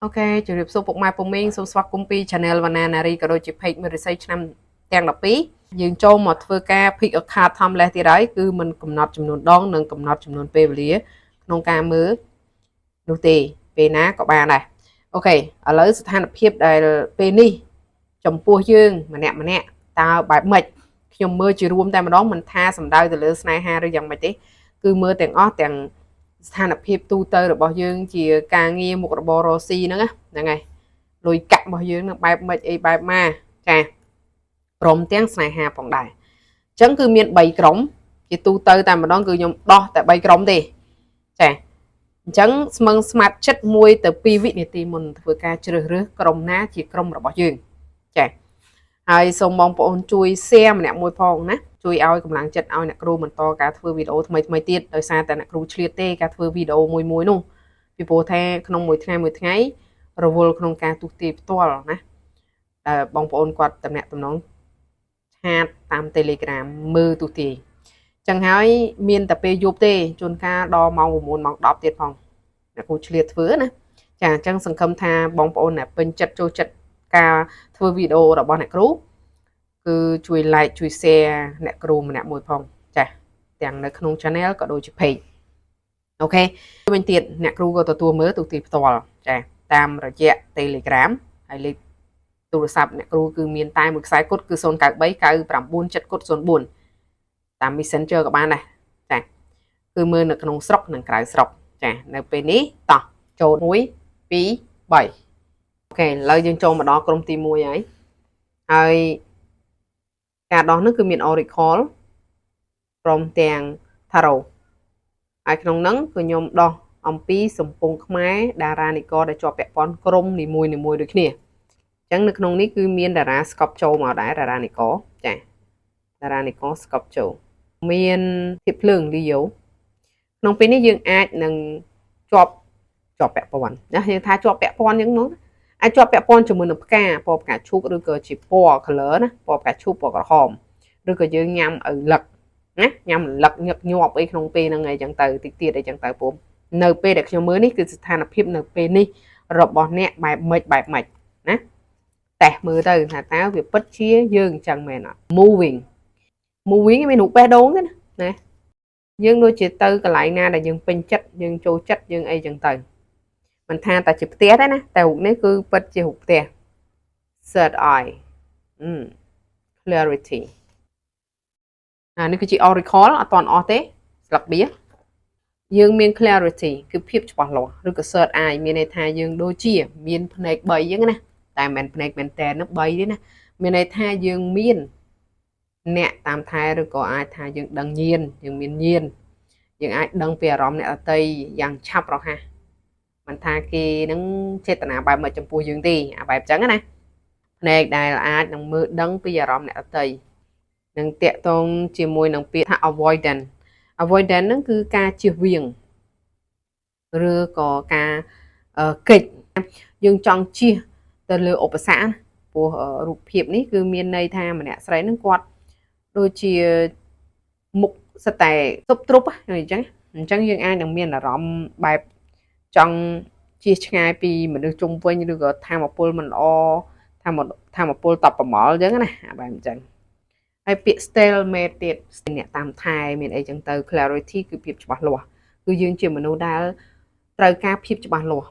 OK ជម្រាបសួរពុកម៉ែពុកមីងសូមស្វាគមន៍ពី Channel វណ្ណានារីក៏ដូចជា Page មើលរិស័យឆ្នាំទាំង12យើងចូលមកធ្វើការ pick a card timeless ទៀតហើយគឺមិនកំណត់ចំនួនដងនិងកំណត់ចំនួនពេលវេលាក្នុងការមើលនោះទេពេលណាក៏បានដែរ OK ឥឡូវស្ថានភាពដែលពេលនេះចំពោះយើងម្នាក់ម្នាក់តើបែបម៉េចខ្ញុំមើលជារួមតែម្ដងមិនថាសំដៅទៅលើស្នេហាឬយ៉ាងម៉េចទេគឺមើលទាំងអស់ទាំងស្ថានភាពទូទៅរបស់យើងជាការងារមុខរបររកស៊ីហ្នឹងណាហ្នឹងហើយលុយកាក់របស់យើងនឹងបែបម៉េចអីបែបម៉ាចាព្រមទាំងស្នេហាផងដែរអញ្ចឹងគឺមាន3ក្រុមជាទូទៅតែម្ដងគឺខ្ញុំដោះតែ3ក្រុមទេចាអញ្ចឹងស្មឹងស្មាត់ចិត្ត1ទៅ2វិនាទីមុនធ្វើការជ្រើសរើសក្រុមណាជាក្រុមរបស់យើងចាហើយសូមបងប្អូនជួយ share ម្នាក់មួយផងណាជួយឲ្យកម្លាំងចិត្តឲ្យអ្នកគ្រូបន្តការធ្វើវីដេអូថ្មីថ្មីទៀតដោយសារតែអ្នកគ្រូឆ្លៀតទេការធ្វើវីដេអូមួយមួយនោះពីព្រោះថាក្នុងមួយថ្ងៃមួយថ្ងៃរវល់ក្នុងការទុះទាយផ្ទាល់ណាដែលបងប្អូនគាត់តំណាក់តំណង chat តាម Telegram មើលទុះទាយចឹងហើយមានតែពេលយប់ទេជួនកាលដល់ម៉ោង9ម៉ោង10ទៀតផងអ្នកគ្រូឆ្លៀតធ្វើណាចាអញ្ចឹងសង្ឃឹមថាបងប្អូនអ្នកពេញចិត្តចូលចិត្តការធ្វើវីដេអូរបស់អ្នកគ្រូគឺជួយ like ជួយ share អ្នកគ្រូម្នាក់មួយផងចាទាំងនៅក្នុង channel ក៏ដូចជា page OK វិញទៀតអ្នកគ្រូក៏ទទួលមើលទូទីផ្ទាល់ចាតាមរយៈ Telegram ហើយលេខទូរស័ព្ទអ្នកគ្រូគឺមានតែមួយខ្សែគត់គឺ093 99 7គុត04តាម Messenger ក៏បានដែរចាគឺមើលនៅក្នុងស្រុកនិងក្រៅស្រុកចានៅពេលនេះតោះចូល1 2 3 OK ឥឡូវយើងចូលមកដល់ក្រុមទី1ហើយហើយការដោះនោះគឺមាន Oracle ព្រមទាំង Tarot ហើយក្នុងហ្នឹងគឺខ្ញុំដោះអំពីសំពងខ្មែរតារានិករដែលជាប់ពាក់ព័ន្ធក្រុមនីមួយនីមួយដូចគ្នាអញ្ចឹងនៅក្នុងនេះគឺមានតារាស្កប់ចូលមកដែរតារានិករចាតារានិករស្កប់ចូលមានភាពភ្លើង Leo ក្នុងពេលនេះយើងអាចនឹងជាប់ជាប់ពាក់ព័ន្ធណាយើងថាជាប់ពាក់ព័ន្ធអញ្ចឹងហ្មងអាចជាប់ពាក់ព័ន្ធជាមួយនឹងផ្កាពណ៌ផ្កាឈូកឬក៏ជាពណ៌ color ណាពណ៌ផ្កាឈូកពណ៌ក្រហមឬក៏យើងញ៉ាំឪលឹកណាញ៉ាំលឹកញឹកញាប់អីក្នុងពេលហ្នឹងអីចឹងទៅតិចទៀតអីចឹងទៅព្រោះនៅពេលដែលខ្ញុំមើលនេះគឺស្ថានភាពនៅពេលនេះរបស់អ្នកបែបម៉េចបែបម៉េចណាតេស្តមើលទៅថាតើវាពិតជាយើងចឹងមែនអត់ moving moving មានរូបបេះដូងទេណាណាយើងដូចជាទៅកន្លែងណាដែលយើងពេញចិត្តយើងចូលចិត្តយើងអីចឹងទៅមិនថាតែជាផ្ទះទេណាតែរូបនេះគឺពិតជារូបផ្ទះ third eye clarity អានេះគឺជា oracle អត់តន់អស់ទេស្លឹកបៀយើងមាន clarity គឺភាពច្បាស់លាស់ឬក៏ third eye មានន័យថាយើងដូចជា មានភ្នែក3អញ្ចឹងណាតែមិនមែនភ្នែកមែនតែននោះ3ទេណាមានន័យថាយើងមានអ្នកតាមថែឬក៏អាចថាយើងដឹងញៀនយើងមានញៀនយើងអាចដឹងពីអារម្មណ៍អ្នកដទៃយ៉ាងឆាប់រហ័សមិនថាគេនឹងចេតនាបែបមកចំពោះយើងទេអាបែបចឹងណាភ្នែកដែលអាចនឹងមើលដឹងពីអារម្មណ៍អ្នកដទៃនឹងតាក់ទងជាមួយនឹងពាក្យថា avoidance avoidance ហ្នឹងគឺការជៀសវាងឬក៏ការកិច្ចយើងចង់ជៀសទៅលើឧបសគ្គព្រោះរូបភាពនេះគឺមានន័យថាម្នាក់ស្រីហ្នឹងគាត់ដូចជាមុខសិតតែទប់ទ្រប់អញ្ចឹងអញ្ចឹងយើងអាចនឹងមានអារម្មណ៍បែបចង់ជៀសឆ្ងាយពីមនុស្សជុំវិញឬក៏ធម៌ពលមិនល្អធម៌ធម៌ពលតបប្រមល់អញ្ចឹងណាបែបអញ្ចឹងហើយពាក្យ stalemate ទៀតអ្នកតាមថែមានអីចឹងទៅ clarity គឺភាពច្បាស់លាស់គឺយើងជាមនុស្សដែលត្រូវការភាពច្បាស់លាស់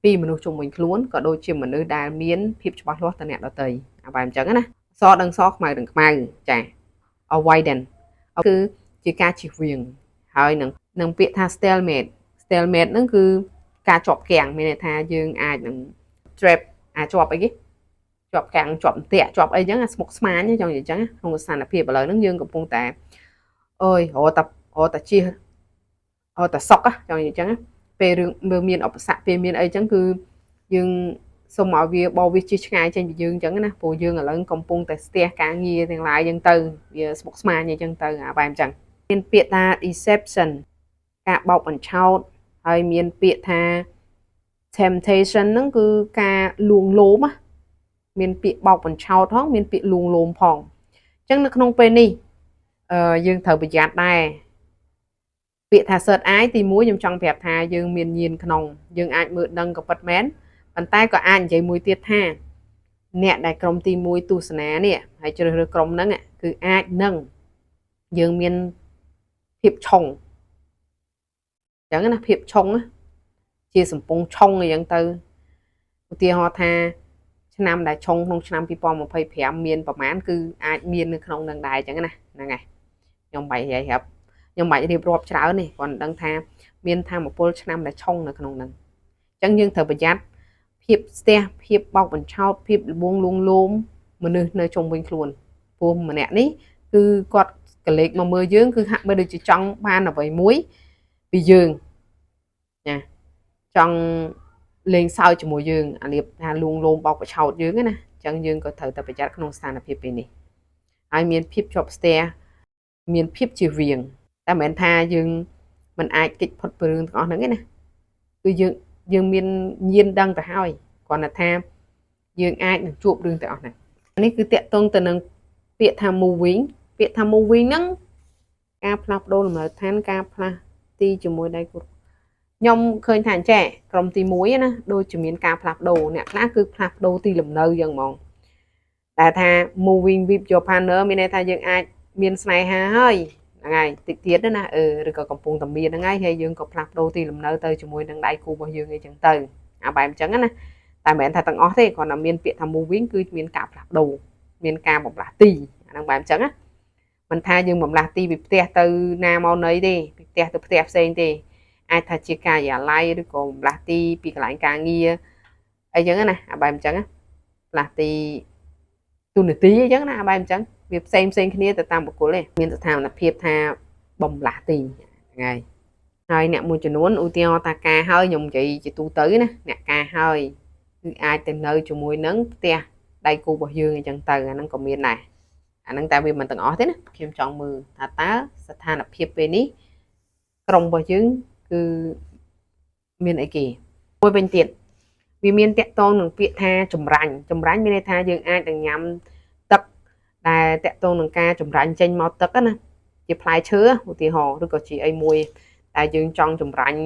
ពីមនុស្សជុំវិញខ្លួនក៏ដូចជាមនុស្សដែលមានភាពច្បាស់លាស់ទៅអ្នកដទៃអាបែបអញ្ចឹងណាសដឹងសខ្មៅដឹងខ្មៅចា avoidance គឺជាការជៀសវាងហើយនឹងនឹងពាក្យថា stalemate stalemate ហ្នឹងគឺការជាប់គាំងមានន័យថាយើងអាចនឹង trap អាចជាប់អីគេជាប់កាំងជាប់អន្ទាក់ជាប់អីចឹងស្មុកស្មាញចង់និយាយចឹងក្នុងស្ថានភាពឥឡូវហ្នឹងយើងកំពុងតែអើយរត់តែរត់តែជិះរត់តែសុកចង់និយាយចឹងពេលរឿងមើលមានឧបសគ្គពេលមានអីចឹងគឺយើងសូមឲ្យវាបវាជិះឆ្ងាយចេញពីយើងចឹងណាព្រោះយើងឥឡូវកំពុងតែស្ទះការងារទាំងឡាយចឹងទៅវាស្មុគស្មាញអីចឹងទៅអាបែបចឹងមានពាក្យថា deception ការបោកបញ្ឆោតហើយមានពាក្យថា temptation ហ្នឹងគឺការលួងលោមមានពាក្យបោកបញ្ឆោតផងមានពាក្យលួងលោមផងអញ្ចឹងនៅក្នុងពេលនេះអឺយើងត្រូវប្រយ័ត្នដែរពាក្យថា third eye ទី1ខ្ញុំចង់ប្រាប់ថាយើងមានញៀនក្នុងយើងអាចមើលដឹងក៏ពិតមែន ប៉ុន្តែក៏អាចនិយាយមួយទៀតថាអ្នកដែលក្រុមទី1ទស្សនានេះហើយជ្រើសរើសក្រុមហ្នឹងគឺអាចនឹងយើងមានភាពឆុងអញ្ចឹងណាភាពឆុងជាសំពងឆុងអញ្ចឹងទៅឧទាហរណ៍ថាឆ្នាំដែលឆុងក្នុងឆ្នាំ2025មានប្រមាណគឺអាចមាននៅក្នុងនឹងដែរអញ្ចឹងណាហ្នឹងហើយខ្ញុំបាច់និយាយប្រាប់ខ្ញុំបាច់រៀបរាប់ច្រើនទេគ្រាន់តែដឹងថាមានធម៌ពលឆ្នាំដែលឆុងនៅក្នុងនឹងអញ្ចឹងយើងត្រូវប្រយ័ត្នភាពស្ទះភាពបោកបញ្ឆោតភាពលួងលួងលោមមនុស្សនៅជុំវិញខ្លួនព្រោះម្នាក់នេះគឺគាត់កលេចមកមើលយើងគឺហាក់បីដូចជាចង់បានអ្វីមួយពីយើងណាចង់លេងសើចជាមួយយើងអានេះថាលួងលោមបោកបញ្ឆោតយើងណាអញ្ចឹងយើងក៏ត្រូវតែប្រយ័ត្នក្នុងស្ថានភាពពេលនេះហើយមានភាពជាប់ស្ទះមានភាពជាវៀងតែមិនមែនថាយើងមិនអាចគេចផុតពីរឿងទាំងអស់ហ្នឹងទេណាគឺយើងមានញៀនដឹងទៅហើយគ្រាន់តែថាយើងអាចនឹងជួបរឿងទាំងអស់ហ្នឹងនេះគឺតាក់ទងទៅនឹងពាក្យថា moving ពាក្យថា moving ហ្នឹងការផ្លាស់ប្ដូរលំនៅឋានការផ្លាស់ទីជាមួយដៃគូខ្ញុំឃើញថាអញ្ចេះក្រុមទី1ណាដូចជាមានការផ្លាស់ប្ដូរអ្នកខ្លះគឺផ្លាស់ប្ដូរទីលំនៅយ៉ាងហ្មងតែថា moving with your partner មានន័យថាយើងអាចមានស្នេហាហើយហ្នឹងហើយតិចទៀតណាអឺឬក៏កំពុងតែមានហ្នឹងហើយហើយយើងក៏ផ្លាស់ប្ដូរទីលំនៅទៅជាមួយនឹងដៃគូរបស់យើងអីចឹងទៅអាបែបអញ្ចឹងណាតែមិនមែនថាទាំងអស់ទេគ្រាន់តែមានពាក្យថា moving គឺមានការផ្លាស់ប្ដូរមានការបំលាស់ទីអាហ្នឹងបែបអញ្ចឹងណាមិនថាយើងបំលាស់ទីពីផ្ទះទៅណាមកណីទេពីផ្ទះទៅផ្ទះផ្សេងទេអាចថាជាការិយាល័យឬក៏បំលាស់ទីពីកន្លែងការងារអីចឹងណាអាបែបអញ្ចឹងផ្លាស់ទីទូនាទីអញ្ចឹងណាអាបែបអញ្ចឹងវាផ្សេងផ្សេងគ្នាទៅតាមបុគ្គលទេមានស្ថានភាពថាបំលាស់ទីហ្នឹងហើយហើយអ្នកមួយចំនួនឧទាហរណ៍ថាការហើយខ្ញុំនិយាយជាទូទៅណាអ្នកការហើយគឺអាចទៅនៅជាមួយនឹងផ្ទះដៃគូរបស់យើងអញ្ចឹងទៅអាហ្នឹងក៏មានដែរអាហ្នឹងតែវាមិនទាំងអស់ទេណាខ្ញុំចង់មើលថាតើស្ថានភាពពេលនេះក្រុមរបស់យើងគឺមានអីគេមួយវិញទៀតវាមានតាក់ទងនឹងពាក្យថាចម្រាញ់ចម្រាញ់មានន័យថាយើងអាចនឹងញ៉ាំទឹកដែលតាក់ទងនឹងការចម្រាញ់ចេញមកទឹកណាជាផ្លែឈើឧទាហរណ៍ឬក៏ជាអីមួយដែលយើងចង់ចម្រាញ់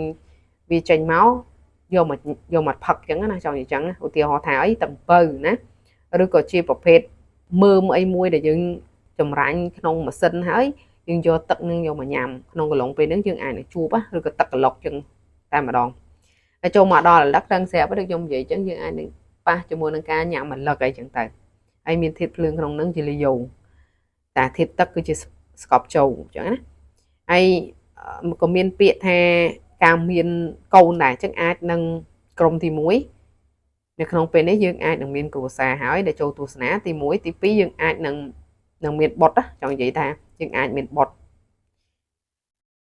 វាចេញមកយកមកយកមកផឹកអញ្ចឹងណាចង់និយាយអញ្ចឹងឧទាហរណ៍ថាអីទឹកអំពៅណាឬក៏ជាប្រភេទមើមអីមួយដែលយើងចម្រាញ់ក្នុងម៉ាស៊ីនហើយយើងយកទឹកនឹងយកមកញ៉ាំក្នុងកន្លងពេលហ្នឹងយើងអាចនឹងជួបឬក៏ទឹកក្លុកចឹងតែម្ដងហើយចូលមកដល់រលឹកដឹងស្រាប់ដូចខ្ញុំនិយាយអញ្ចឹងយើងអាចនឹងប៉ះជាមួយនឹងការញ៉ាំរលឹកអីចឹងទៅហើយមានធាតុភ្លើងក្នុងហ្នឹងជាលីយ៉ូតែធាតុទឹកគឺជាស្កប់ចូលអញ្ចឹងណាហើយក៏មានពាក្យថាការមានកូនដែរអញ្ចឹងអាចនឹងក្រុមទី1នៅក្នុងពេលនេះយើងអាចនឹងមានគ្រួសារហើយដែលចូលទស្សនាទី1ទី2យើងអាចនឹងមានបុត្រចង់និយាយថាយើងអាចមានបុត្រ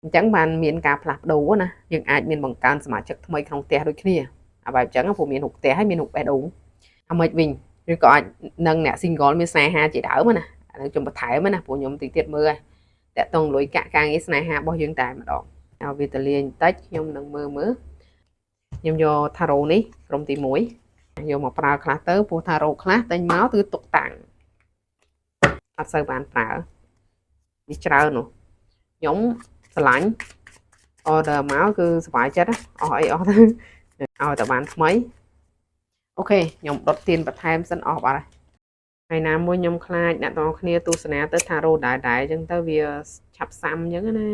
អញ្ចឹងបានមានការផ្លាស់ប្ដូរណាយើងអាចមានបង្កើនសមាជិកថ្មីក្នុងផ្ទះដូចគ្នាអាបែបអញ្ចឹងព្រោះមានរូបផ្ទះហើយមានរូបបេះដូងអាម៉េចវិញឬក៏អាចនឹងអ្នក single មានស្នេហាជាដើមណាអានឹងខ្ញុំបន្ថែមណាព្រោះខ្ញុំតិចទៀតមើលតាក់តងលុយកាក់ការងារស្នេហារបស់យើងតែម្ដងឲ្យវាតលាញបន្តិចខ្ញុំនឹងមើលមើលខ្ញុំយក tarot នេះក្រុមទី1យកមកប្រើខ្លះទៅព្រោះ tarot ខ្លះតែញមកគឺទុកតាំងអត់សូវបានប្រើវាច្រើននោះខ្ញុំស្រឡាញ់ order មកគឺសប្បាយចិត្តអស់អីអស់ទៅឲ្យតែបានថ្មីOK ខ្ញុំដុតទៀនបន្ថែមសិនអស់បាត់ហើយហើយណាមួយខ្ញុំខ្លាចអ្នកទាំងអស់គ្នាទស្សនាទៅ tarot ដែរដែរអញ្ចឹងទៅវាឆាប់សាំអញ្ចឹងណា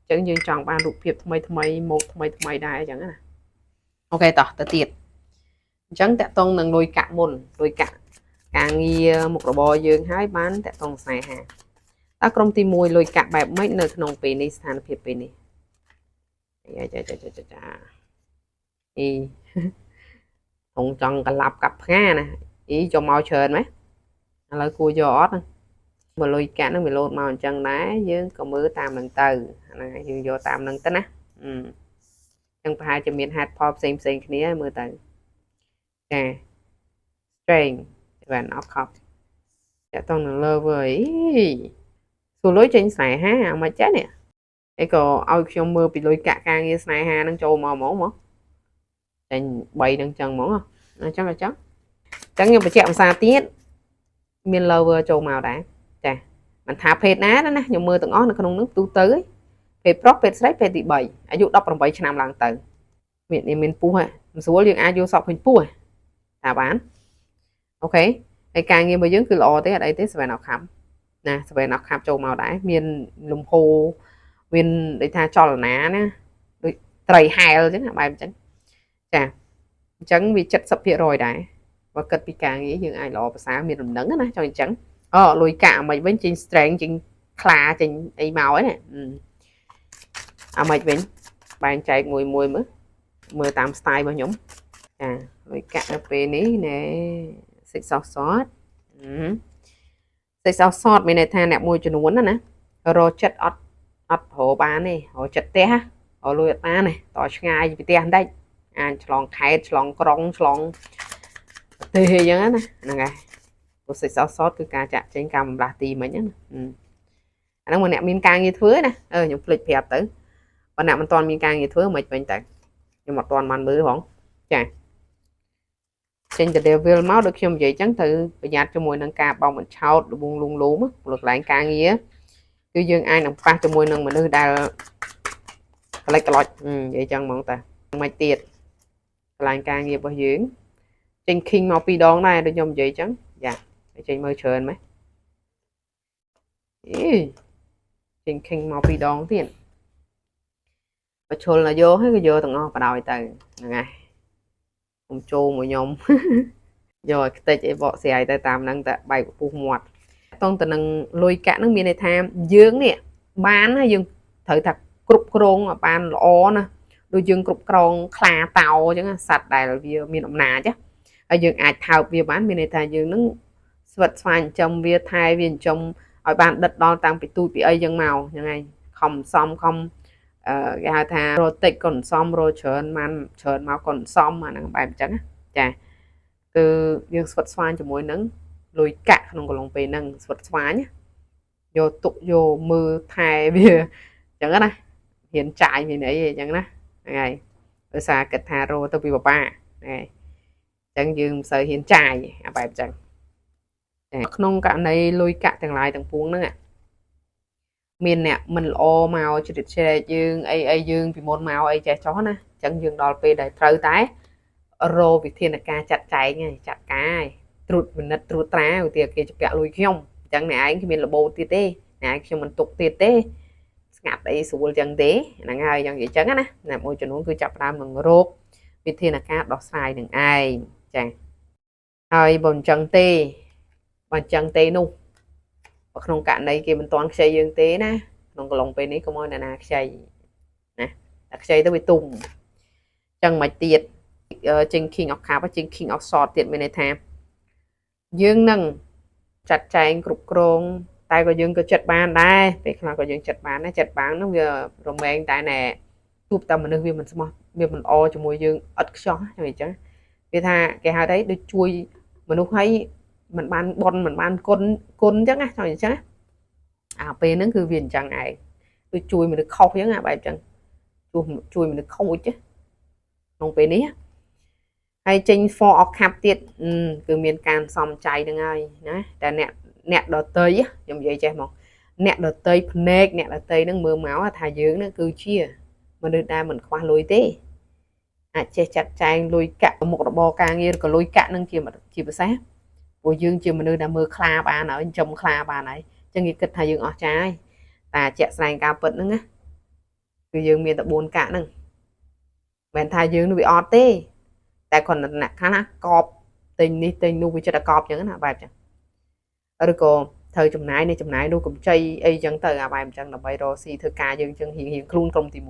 អញ្ចឹងយើងចង់បានរូបភាពថ្មីថ្មីម៉ូដថ្មីថ្មីដែរអញ្ចឹងណាOK តោះទៅទៀតអញ្ចឹងតាក់ទងនឹងលុយកាក់មុនលុយកាក់ការងារមុខរបរយើងហើយបានតាក់ទងស្នេហាតើក្រុមទី1លុយកាក់បែបម៉េចនៅក្នុងពេលនេះស្ថានភាពពេលនេះអាចាចាចាចាចាអីថងចង់កឡាប់កាប់ផ្ងាណាអីចូលមកច្រើនម៉េចឥឡូវគួរយកអត់បើលុយកាក់ហ្នឹងវាលោតមកអញ្ចឹងដែរយើងក៏មើលតាមនឹងទៅហ្នឹងហើយយើងយកតាមនឹងទៅណាអឺចឹងប្រហែលជាមានហេតុផលផ្សេងផ្សេងគ្នាមើលទៅចា strength បានអត់ខប់តាក់តងនឹង lover អីសួរលុយចេញស្នេហាអាមិនចេះនេះអីក៏ឲ្យខ្ញុំមើលពីលុយកាក់ការងារស្នេហានឹងចូលមកហ្មងមកចេញ3នឹងចឹងហ្មងអញ្ចឹងអញ្ចឹងអញ្ចឹងខ្ញុំបញ្ជាក់ភាសាទៀតមាន lover ចូលមកដែរចាមិនថាភេទណាណាខ្ញុំមើលទាំងអស់នៅក្នុងនោះទូទៅភេទប្រុសភេទស្រីភេទទី3អាយុ18ឆ្នាំឡើងទៅមានមានពុះហ៎ មិនស្រួលយើងអាចយកសក់ពេញពោះថាបាន OK ហើយការងាររបស់យើងគឺល្អទេអត់អីទេ seven of cup ណា seven of cup ចូលមកដែរមានលំហូរមានដូចថាចលនាណាដូចត្រីហែលអញ្ចឹងបែបអញ្ចឹងចាអញ្ចឹងវា70%ដែរបើគិតពីការងារយើងអាចល្អប្រសើរមានលំនឹងណាចង់អញ្ចឹងអូលុយកាក់មិនវិញចេញ strength ចេញខ្លាចេញអីមកហ្នឹងណាអាមិនវិញបែងចែកមួយមួយមើលមើលតាម style របស់ខ្ញុំចាលុយកាក់នៅពេលនេះណែ six of swords six of swords មានន័យថាអ្នកមួយចំនួនណាណារកចិត្តអត់អត់រកបានទេរកចិត្តផ្ទះរកលុយអត់បានទេតឆ្ងាយពីផ្ទះបន្តិចអាចឆ្លងខេត្តឆ្លងក្រុងឆ្លងប្រទេសអីចឹងណាហ្នឹងហើយព្រោះ six of swords គឺការចាក់ចេញការបំលាស់ទីមិញណាអាហ្នឹងមកអ្នកមានការងារធ្វើណាអឺខ្ញុំភ្លេចប្រាប់ទៅបើអ្នកមិនទាន់មានការងារធ្វើមិនវិញទៅខ្ញុំអត់ទាន់បានមើលផងចាចេញទៅ devil មកដូចខ្ញុំនិយាយចឹងត្រូវប្រយ័ត្នជាមួយនឹងការបោកបញ្ឆោតលងលងលូមព្រោះកន្លែងការងារគឺយើងអាចនឹងប៉ះជាមួយនឹងមនុស្សដែលក្លេចក្លុចនិយាយចឹងហ្មងតាមិនទៀតកន្លែងការងាររបស់យើងចេញ king មកពីរដងដែរដូចខ្ញុំនិយាយចឹងយ៉ាចេញមើលច្រើនម៉េចអីចេញ king មកពីរដងទៀតបើឈុលណាយកហើយក៏យកទាំងអស់បដ ாய் ទៅហ្នឹងហើយកុំចូលមួយខ្ញុំយកឲ្យខ្ទេចអីបកស្រាយទៅតាមហ្នឹងតែបែកពពុះមាត់តងទៅនឹងលុយកាក់ហ្នឹងមានន័យថាយើងនេះបានណាយើងត្រូវថាគ្រប់គ្រងឲ្យបានល្អណាដូចយើងគ្រប់គ្រងខ្លាតោអញ្ចឹងសត្វដែលវាមានអំណាចហើយយើងអាចថើបវាបានមានន័យថាយើងនឹងស្វិតស្វាញចិញ្ចឹមវាថែវាចិញ្ចឹមឲ្យបានដិតដល់តាំងពីទូចពីអីចឹងមកហ្នឹងហើយខំសំខំអឺគេហៅថារតិចក៏សំរច្រើនបានច្រើនមកក៏សំអាហ្នឹងបែបអញ្ចឹងចាគឺយើងស្វិតស្វាញជាមួយនឹងលុយកាក់ក្នុងកំឡុងពេលហ្នឹងស្វិតស្វាញយកទុកយកមើលថែវាអញ្ចឹងណាហ៊ានចាយមានអីអញ្ចឹងណាហ្នឹងហើយដោយសារគិតថារទៅពីបបាហ្នឹងហើយអញ្ចឹងយើងមិនសូវហ៊ានចាយអាបែបអញ្ចឹងក្នុងករណីលុយកាក់ទាំងឡាយទាំងពួងហ្នឹងមានអ្នកមិនល្អមកជ្រៀតជ្រែកយើងអីអីយើងពីមុនមកអីចេះចោះណាអញ្ចឹងយើងដល់ពេលដែលត្រូវតែរកវិធានការចាត់ចែងហើយចាត់ការហើយត្រួតពិនិត្យត្រួតត្រាឧទាហរណ៍គេជពាក់លុយខ្ញុំអញ្ចឹងអ្នកឯងគ្មានលបោទៀតទេអ្នកឯងខ្ញុំមិនទុកទៀតទេស្ងាត់អីស្រួលចឹងទេហ្នឹងហើយយ៉ាងនិយាយចឹងណាអ្នកមួយចំនួនគឺចាប់ផ្ដើមនឹងរកវិធានការដោះស្រាយនឹងឯងចាហើយបើមិនចឹងទេបើអញ្ចឹងទេនោះបើក្នុងករណីគេមិនទាន់ខ្ចីយើងទេណាក្នុងកន្លងពេលនេះកុំឲ្យអ្នកណាខ្ចីណាតែខ្ចីទៅវាទុំចឹងមិនទៀតចេញ King of Cup ចេញ King of Swords ទៀតមានន័យថាយើងនឹងចាត់ចែងគ្រប់គ្រងតែក៏យើងក៏ចិត្តបានដែរពេលខ្លះក៏យើងចិត្តបានដែរចិត្តបានហ្នឹងវារមែងតែណែជួបតែមនុស្សវាមិនស្មោះវាមិនល្អជាមួយយើងឥតខ្ចោះអញ្ចឹងវាថាគេហៅថាដូចជួយមនុស្សឲ្យមិនបានបនមិនបានគុណគុណអញ្ចឹងណាចង់អញ្ចឹងអាពេលហ្នឹងគឺវាអញ្ចឹងឯងដូចជួយមនុស្សខុសអញ្ចឹងអាបែបអញ្ចឹងជួយជួយមនុស្សខូចក្នុងពេលនេះហើយចេញ four of cup ទៀតគឺមានការសំចៃហ្នឹងហើយណាតែអ្នកអ្នកដតីខ្ញុំនិយាយចេះមកអ្នកដតីភ្នែកអ្នកដតីហ្នឹងមើលមកថាយើងហ្នឹងគឺជាមនុស្សដែលមិនខ្វះលុយទេអាចចេះចាត់ចែងលុយកាក់មុខរបរការងារឬក៏លុយកាក់នឹងជាជាពិសេសព្រោះយើងជាមនុស្សដែលមើលខ្លាបានហើយចិញ្ចឹមខ្លាបានហើយអញ្ចឹងគេគិតថាយើងអស់ចាហើយតែជាក់ស្ដែងការពិតហ្នឹងណាគឺយើងមានតែ4កាក់ហ្នឹងមិនថាយើងនឹងវាអត់ទេតែគ្រាន់តែអ្នកខ្លះណាកបទិញនេះទិញនោះវាចិត្តតែកបអញ្ចឹងណាបែបអញ្ចឹងឬក៏ត្រូវចំណាយនេះចំណាយនោះកម្ចីអីចឹងទៅអាបែបអញ្ចឹងដើម្បីរកស៊ីធ្វើការយើងចឹងរៀងរៀងខ្លួនក្រុមទី1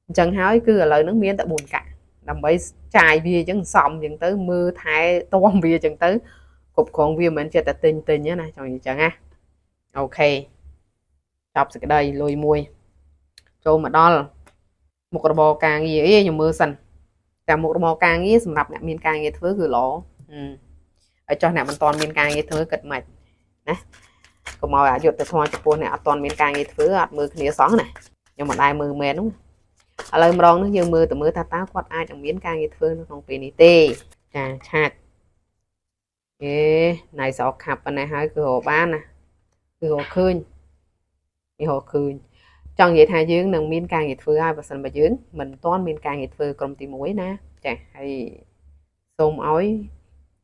អញ្ចឹងហើយគឺឥឡូវហ្នឹងមានតែ4កាក់ដើម្បីចាយវាអញ្ចឹងសំអញ្ចឹងទៅមើលថែទាំវាអញ្ចឹងទៅគ្រប់គ្រងវាមិនមែនចិត្តតែទិញទិញណាចង់និយាយអញ្ចឹងណាOK ចប់សេចក្តីលុយមួយចូលមកដល់មុខរបរការងារអីខ្ញុំមើលសិនតែមុខរបរការងារសម្រាប់អ្នកមានការងារធ្វើគឺល្អហើយចុះអ្នកមិនទាន់មានការងារធ្វើគិតម៉េចណាកុំឲ្យអយុត្តិធម៌ចំពោះអ្នកអត់ទាន់មានការងារធ្វើអត់មើលគ្នាសោះណាខ្ញុំមិនដែរមើលមែននោះឥឡូវម្ដងនេះយើងមើលទៅមើលថាតើគាត់អាចនឹងមានការងារធ្វើនៅក្នុងពេលនេះទេចាឆាតអេណៃសអខាប់ប៉ុណ្ណេះហើយគឺរកបានណាគឺរកឃើញនេះរកឃើញចង់និយាយថាយើងនឹងមានការងារធ្វើហើយបើសិនបើយើងមិនទាន់មានការងារធ្វើក្រុមទី1ណា ចាហើយសូមឲ្យ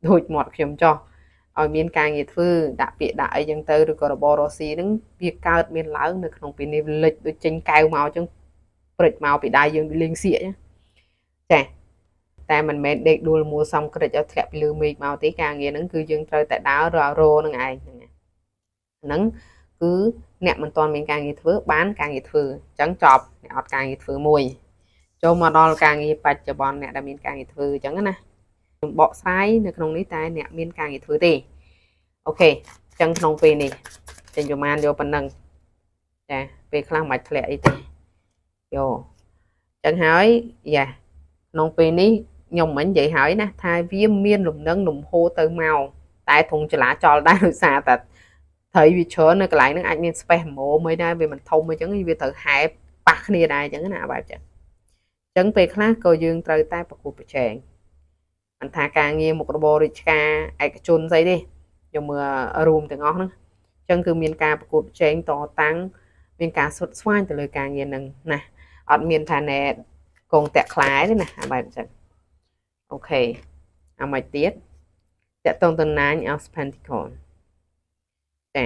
ដូចមាត់ខ្ញុំចោះឲ្យមានការងារធ្វើដាក់ពាក្យដាក់អីចឹងទៅឬក៏របររកស៊ីហ្នឹងវាកើតមានឡើងនៅក្នុងពេលនេះលិចដូចចេញកែវមកចឹងព្រិចមកពីដៃយើងលេងសៀកចាតែមិនមែនដេកដួលមួលសំក្រិចឲ្យធ្លាក់ពីលើមេឃមកទេការងារហ្នឹងគឺយើងត្រូវតែដើររករនឹងឯងហ្នឹងគឺអ្នកមិនទាន់មានការងារធ្វើបានការងារធ្វើអញ្ចឹងចប់អ្នកអត់ការងារធ្វើមួយចូលមកដល់ការងារបច្ចុប្បន្នអ្នកដែលមានការងារធ្វើអញ្ចឹងណាខ្ញុំបកស្រាយនៅក្នុងនេះតែអ្នកមានការងារធ្វើទេOK អញ្ចឹងក្នុងពេលនេះចេញប្រមាណយកប៉ុណ្ណឹងចាពេលខ្លះមិនបាច់ធ្លាក់អីទេយកអញ្ចឹងហើយយ៉ាក្នុងពេលនេះខ្ញុំមិញនិយាយហើយណាថាវាមានលំនឹងលំហូរទៅមកតែធុងចលាចលដែរដោយសារតែត្រីវាច្រើននៅកន្លែងហ្នឹងអាចមាន space ម៉ូមួយដែរវាមិនធំអញ្ចឹងវាត្រូវហែប៉ះគ្នាដែរអញ្ចឹងណាបែបចឹងអញ្ចឹងពេលខ្លះក៏យើងត្រូវតែប្រកួតប្រជែងមិនថាការងារមុខរបររាជការឯកជនស្អីទេខ្ញុំមើលរួមទាំងអស់ហ្នឹងអញ្ចឹងគឺមានការប្រកួតប្រជែងតតាំងមានការស្វិតស្វាញទៅលើការងារហ្នឹងណាអត់មានថាណែកងតាក់ខ្លាយទេណាបែបអញ្ចឹង OK អាមិនទៀតតកតងទៅ Nine of Pentacle ចា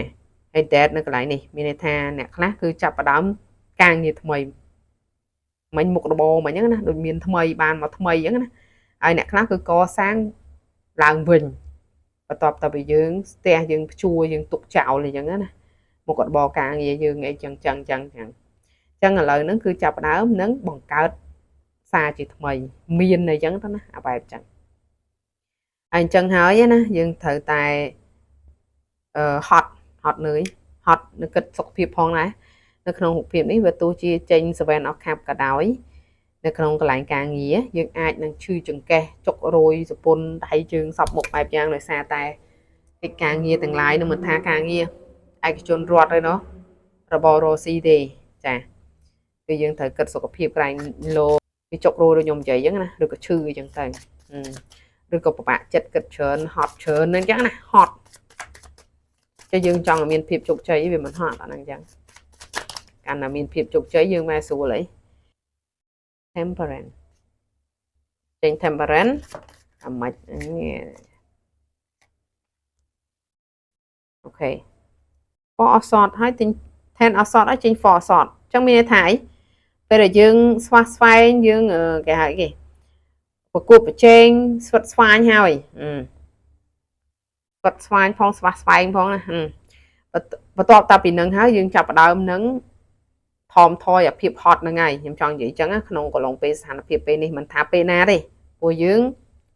ហើយ Death នៅកន្លែងនេះមានន័យថាអ្នកខ្លះគឺចាប់ផ្ដើមការងារថ្មីមិញមុខរបរមិញហ្នឹងណាដូចមានថ្មីបានមកថ្មីអញ្ចឹងណាហើយអ្នកខ្លះគឺកសាងឡើងវិញបន្ទាប់តែពីយើងស្ទះយើងព្យួរយើងទុកចោលអញ្ចឹងណាមុខរបរការងារយើងអីចឹងចឹងចឹងចឹងចឹងឥឡូវហ្នឹងគឺចាប់ផ្ដើមនឹងបង្កើតសារជាថ្មីមានអីចឹងទៅណាអាបែបចឹងហើយអញ្ចឹងហើយណាយើងត្រូវតែហត់ហត់នឿយហត់នៅគិតសុខភាពផងដែរនៅក្នុងរូបភាពនេះវាទោះជាចេញ Seven of Cup ក៏ដោយនៅក្នុងកន្លែងការងារយើងអាចនឹងឈឺចង្កេះចុករយសពុនដៃជើងសពមុខបែបយ៉ាងដោយសារតែកិច្ចការងារទាំងឡាយនឹងមិនថាការងារឯកជនរដ្ឋទេណោះរបររស៊ីទេចាគឺយើងត្រូវគិតសុខភាពក្រែងលោវាចុករយដូចខ្ញុំនិយាយអញ្ចឹងណាឬក៏ឈឺអញ្ចឹងទៅឬក៏ពិបាកចិត្តគិតច្រើនហត់ច្រើនហ្នឹងអញ្ចឹងណាហត់ ចេះយើងចង់ឲ្យមានភាពជោគជ័យវាមិនហត់អាហ្នឹងអញ្ចឹងកាលណាមានភាពជោគជ័យយើងម៉ែស្រួលអី Temperance ចេញ Temperance អាម៉េចនេះOK Four of Swords ហើយទិញ Ten of Swords ហើយចេញ Four of Swords អញ្ចឹងមានន័យថាអីពេលដែលយើងស្វះស្វែងយើងគេហៅគេប្រកួតប្រជែងស្វិតស្វាញហើយស្វិតស្វាញផងស្វះស្វែងផងណាបន្ទាប់តាពីនឹងហើយយើងចាប់ផ្ដើមនឹងថមថយអាភាពហត់ហ្នឹងហើយខ្ញុំចង់និយាយអញ្ចឹងក្នុងកន្លងពេលស្ថានភាពពេលនេះមិនថាពេលណាទេព្រោះយើង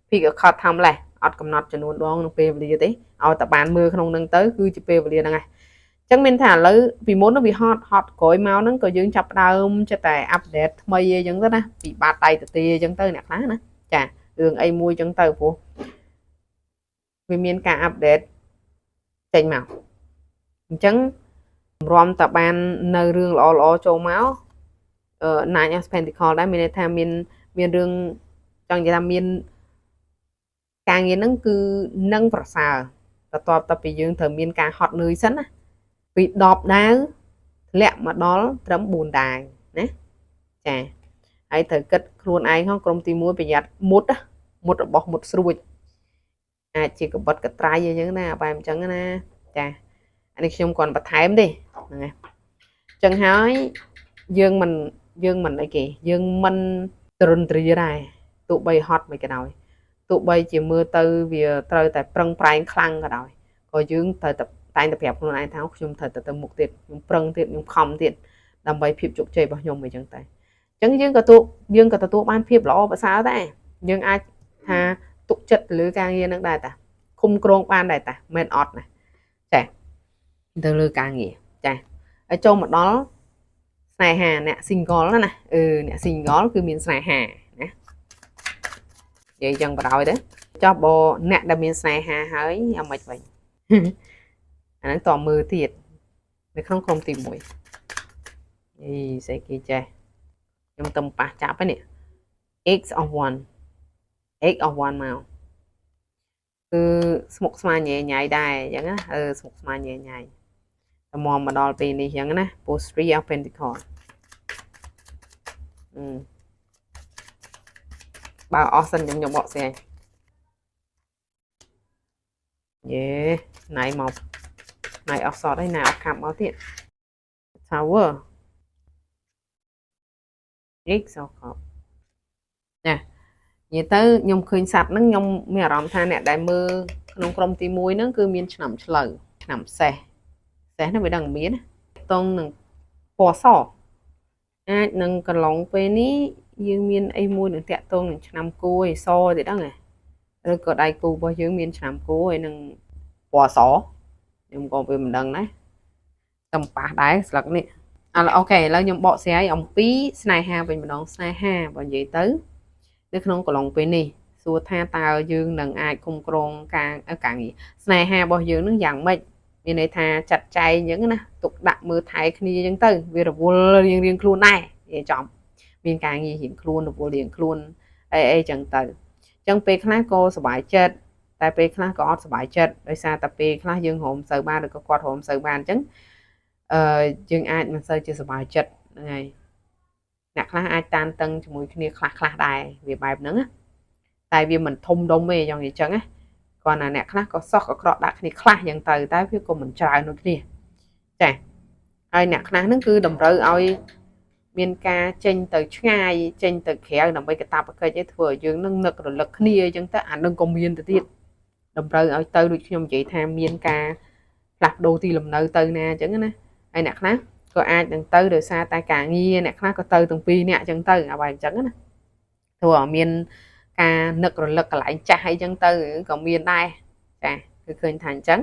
pick a card timeless អត់កំណត់ចំនួនដងក្នុងពេលវេលាទេឲ្យតែបានមើលក្នុងនឹងទៅគឺជាពេលវេលាហ្នឹងហើយអញ្ចឹងមានថាឥឡូវពីមុនវាហត់ហត់ក្រោយមកហ្នឹងក៏យើងចាប់ផ្ដើមចិត្តតែupdate ថ្មីអីចឹងទៅណាពីបាតដៃទៅទេអញ្ចឹងទៅអ្នកខ្លះណាចារឿងអីមួយអញ្ចឹងទៅព្រោះវាមានការ update ចេញមកអញ្ចឹងរំតបាននៅរឿងល្អល្អចូលមកអឺ Nine of Pentacle ដែរមានន័យថាមានមានរឿងចង់និយាយថាមានការងារហ្នឹងគឺនឹងប្រសើរបន្ទាប់តែពីយើងត្រូវមានការហត់នឿយសិនណាពី10ដាវធ្លាក់មកដល់ត្រឹម4ដាវណាចាហើយត្រូវគិតខ្លួនឯងហងក្រុមទី1ប្រយ័ត្នមុតមុតរបស់មុតស្រួចអាចជាកបិតកត្រៃអីចឹងណាបែបអញ្ចឹងណាចាអានេះខ្ញុំគ្រាន់បន្ថែមទេហ្នឹងហើយអញ្ចឹងហើយយើងមិនអីគេយើងមិនទ្រឹនទ្រាដែរទោះបីហត់មិនក៏ដោយទោះបីជាមើលទៅវាត្រូវតែប្រឹងប្រែងខ្លាំងក៏ដោយក៏យើងត្រូវតែតែងតែប្រាប់ខ្លួនឯងថាខ្ញុំត្រូវតែទៅមុខទៀតខ្ញុំប្រឹងទៀតខ្ញុំខំទៀតដើម្បីភាពជោគជ័យរបស់ខ្ញុំអីចឹងតែអញ្ចឹងយើងក៏ទទួលបានភាពល្អប្រសើរដែរយើងអាចថាទុកចិត្តទៅលើការងារនឹងដែរតាឃុំក្រងបានដែរតាមិនអត់ណាចាទៅលើការងារចាហើយចូលមកដល់ស្នេហាអ្នក single ណាអឺអ្នក single គឺមានស្នេហាណានិយាយចឹងបណ្ដោយទៅចុះបើអ្នកដែលមានស្នេហាហើយអាម៉េចវិញអាហ្នឹងតមើលទៀតនៅក្នុងក្រុមទី1អីស្អីគេចេះខ្ញុំទៅប៉ះចាប់ហ្នឹងនេះ X of 1 X of 1មកគឺស្មុកស្មាញញ៉ៃញ៉ៃដែរអញ្ចឹងណាអឺស្មុកស្មាញញ៉ៃញ៉ៃតែមកមកដល់ពេលនេះអញ្ចឹងណា Post 3 of Pentacle អឺ បើអស់សិនខ្ញុំខ្ញុំបកស្រាយយេណៃមកណៃអស់សតហើយណៃអស់ខាប់មកទៀត Tower នេះសកបណានិយាយទៅខ្ញុំឃើញសត្វហ្នឹងខ្ញុំមានអារម្មណ៍ថាអ្នកដែលមើលក្នុងក្រុមទី1ហ្នឹងគឺមានឆ្នាំឆ្លូវឆ្នាំសេះសេះហ្នឹងវាដឹងមានតងនឹងពណ៌សអាចនឹងកន្លងពេលនេះយើងមានអីមួយនឹងតាក់ទងនឹងឆ្នាំគោឯសទេដឹងហ៎ឬក៏ដៃគូរបស់យើងមានឆ្នាំគោហើយនឹងពណ៌សខ្ញុំក៏វាមិនដឹងដែរតំប៉ះដែរស្លឹកនេះអឡ OK ឥឡូវខ្ញុំបកស្រាយអំពីស្នេហាវិញម្ដងស្នេហាបើនិយាយទៅនៅក្នុងកន្លងពេលនេះសួរថាតើយើងនឹងអាចគុំក្រងការការងារស្នេហារបស់យើងនឹងយ៉ាងម៉េចមានន័យថាចាត់ចែងអញ្ចឹងណាទុកដាក់មើលថែគ្នាអញ្ចឹងទៅវារវល់រៀងរៀងខ្លួនដែរនិយាយចំមានការងាររៀងខ្លួនរវល់រៀងខ្លួនអីអីចឹងទៅអញ្ចឹងពេលខ្លះក៏សប្បាយចិត្តតែពេលខ្លះក៏អត់សប្បាយចិត្តដោយសារតែពេលខ្លះយើងរំសូវបានឬក៏គាត់រំសូវបានអញ្ចឹងអឺយើងអាចមិនសូវជាសប្បាយចិត្តហ្នឹងហើយអ្នកខ្លះអាចតានតឹងជាមួយគ្នាខ្លះខ្លះដែរវាបែបហ្នឹងណាតែវាមិនធំដុំទេយ៉ាងនិយាយចឹងណាគាត់ណាអ្នកខ្លះក៏សោះក៏ក្រក់ដាក់គ្នាខ្លះយ៉ាងទៅតែវាក៏មិនច្រើនដូចគ្នាចាហើយអ្នកខ្លះហ្នឹងគឺតម្រូវឲ្យមានការចេញទៅឆ្ងាយចេញទៅក្រៅដើម្បីកតាបកិច្ចឲ្យធ្វើឲ្យយើងនឹងនឹករលឹកគ្នាអញ្ចឹងទៅអានឹងក៏មានទៅទៀតតម្រូវឲ្យទៅដូចខ្ញុំនិយាយថាមានការផ្លាស់ប្ដូរទីលំនៅទៅណាអញ្ចឹងណាហើយអ្នកខ្លះក៏អាចនឹងទៅដោយសារតែការងារអ្នកខ្លះក៏ទៅទាំងពីរអ្នកអញ្ចឹងទៅអាបែបអញ្ចឹងណាធ្វើឲ្យមានការនឹករលឹកកន្លែងចាស់អីចឹងទៅក៏មានដែរចាគឺឃើញថាអញ្ចឹង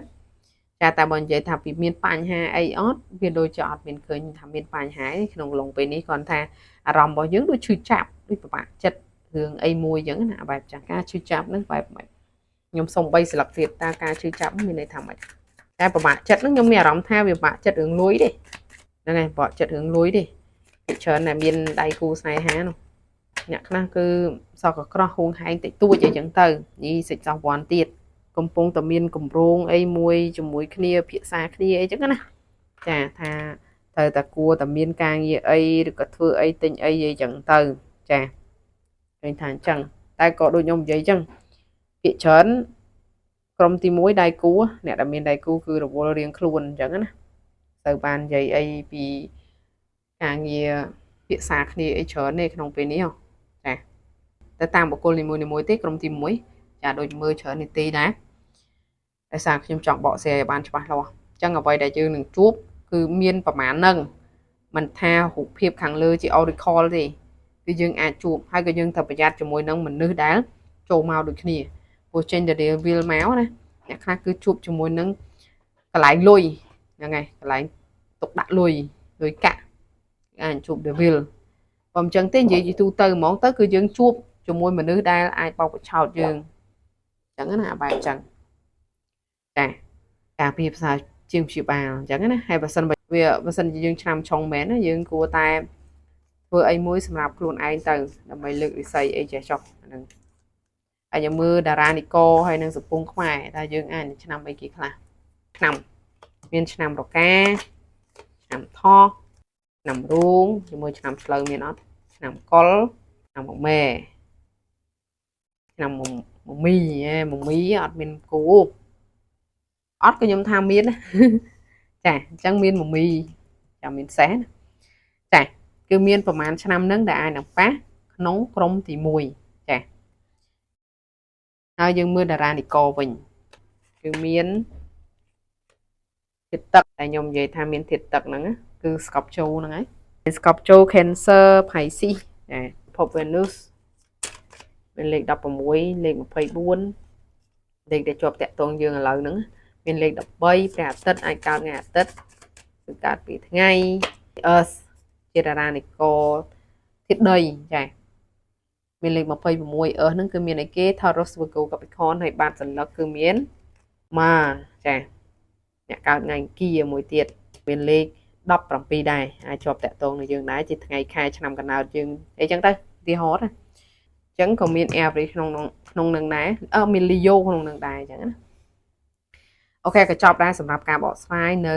ចាតែបើនិយាយថាពីមានបញ្ហាអីអត់វាដូចជាអត់មានឃើញថាមានបញ្ហាក្នុងឡុងពេលនេះគ្រាន់ថាអារម្មណ៍របស់យើងដូចឈឺចាប់ដូចពិបាកចិត្តរឿងអីមួយអញ្ចឹងណាបែបចាស់ការឈឺចាប់ហ្នឹងបែបម៉េចខ្ញុំសុំ3ស្លឹកទៀតតើការឈឺចាប់មានន័យថាម៉េចតែពិបាកចិត្តហ្នឹងខ្ញុំមានអារម្មណ៍ថាវាពិបាកចិត្តរឿងលុយទេហ្នឹងហើយពិបាកចិត្តរឿងលុយទេភាគច្រើនតែមានដៃគូស្នេហានោះអ្នកខ្លះគឺសក់កក្រោះហួងហែងតិចតួចអីចឹងទៅនេះសិចសោះវ៉ាន់ទៀតកំពុងតែមានកម្រងអីមួយជាមួយគ្នាភាសាគ្នាអីចឹងណាចាថាត្រូវតែគួរតែមានការងារអីឬក៏ធ្វើអីទិញអីអីចឹងទៅចាឃើញថាអញ្ចឹងតែក៏ដូចខ្ញុំនិយាយចឹងភាគច្រើនក្រុមទី1ដៃគូអ្នកដែលមានដៃគូគឺរវល់រៀងខ្លួនអញ្ចឹងណាទៅបាននិយាយអីពីការងារភាសាគ្នាអីច្រើនទេក្នុងពេលនេះចាតែតាមបុគ្គលនីមួយៗទេក្រុមទី1ចាដូចមើលច្រើននីតិដែរដោយសារខ្ញុំចង់បកស្រាយឲ្យបានច្បាស់លាស់អញ្ចឹងអ្វីដែលយើងនឹងជួបគឺមានប្រមាណហ្នឹងមិនថារូបភាពខាងលើជា oracle ទេគឺយើងអាចជួបហើយក៏យើងត្រូវប្រយ័ត្នជាមួយនឹងមនុស្សដែលចូលមកដូចគ្នាព្រោះចេញទៅ real wheel មកណាអ្នកខ្លះគឺជួបជាមួយនឹងកន្លែងលុយហ្នឹងហើយកន្លែងទុកដាក់លុយលុយកាក់អាចជួប devil បើមិនចឹងទេនិយាយជាទូទៅហ្មងទៅគឺយើងជួបជាមួយមនុស្សដែលអាចបោកបញ្ឆោតយើងអញ្ចឹងណាបែបអញ្ចឹងចាការពារភាសាជាងព្យាបាលអញ្ចឹងណាហើយបើសិនបើវាបើសិនជាយើងឆ្នាំឆុងមែនណាយើងគួរតែធ្វើអីមួយសម្រាប់ខ្លួនឯងទៅដើម្បីលើកវិស័យអីចេះចុះហ្នឹងហើយយើងមើលតារានិករហើយនឹងសពងខ្មែរតើយើងអាចឆ្នាំអីគេខ្លះឆ្នាំមានឆ្នាំរកាឆ្នាំថោះឆ្នាំរូងជាមួយឆ្នាំឆ្លូវមានអត់ឆ្នាំកុលឆ្នាំមមែឆ្នាំមមីហេមមីអត់មានគូអត់ក៏ខ្ញុំថាមានណាចាអញ្ចឹងមានមមីចាំមានសេះណាចាគឺមានប្រហែលឆ្នាំហ្នឹងដែលអាចនឹងប៉ះក្នុងក្រុមទី1ចាហើយយើងមើលតារានិករវិញគឺមានធាតុទឹកតែខ្ញុំនិយាយថាមានធាតុទឹកហ្នឹងគឺ Scorpio ហ្នឹងហើយ Scorpio Cancer Pisces ចាភព Venus មានលេខ16លេខ24លេខដែលជាប់តាក់ទងយើងឥឡូវហ្នឹងមានលេខ13ព្រះអាទិត្យអាចកើតថ្ងៃអាទិត្យគឺកើតពីថ្ងៃ Earth ជាតារានិករធាតុដីចាមានលេខ26 Earth ហ្នឹងគឺមានអីគេ Taurus Virgo Capricorn ហើយបាតសន្លឹកគឺមានម៉ាចាអ្នកកើតថ្ងៃអង្គារមួយទៀតមានលេខ17ដែរអាចជាប់តាក់ទងនឹងយើងដែរជាថ្ងៃខែឆ្នាំកំណើតយើងអីចឹងទៅឧទាហរណ៍ណាអញ្ចឹងក៏មាន Aries ក្នុងក្នុងនឹងដែរអឺមាន Leo ក្នុងនឹងដែរអញ្ចឹងណាOK ក៏ចប់ដែរសម្រាប់ការបកស្រាយនៅ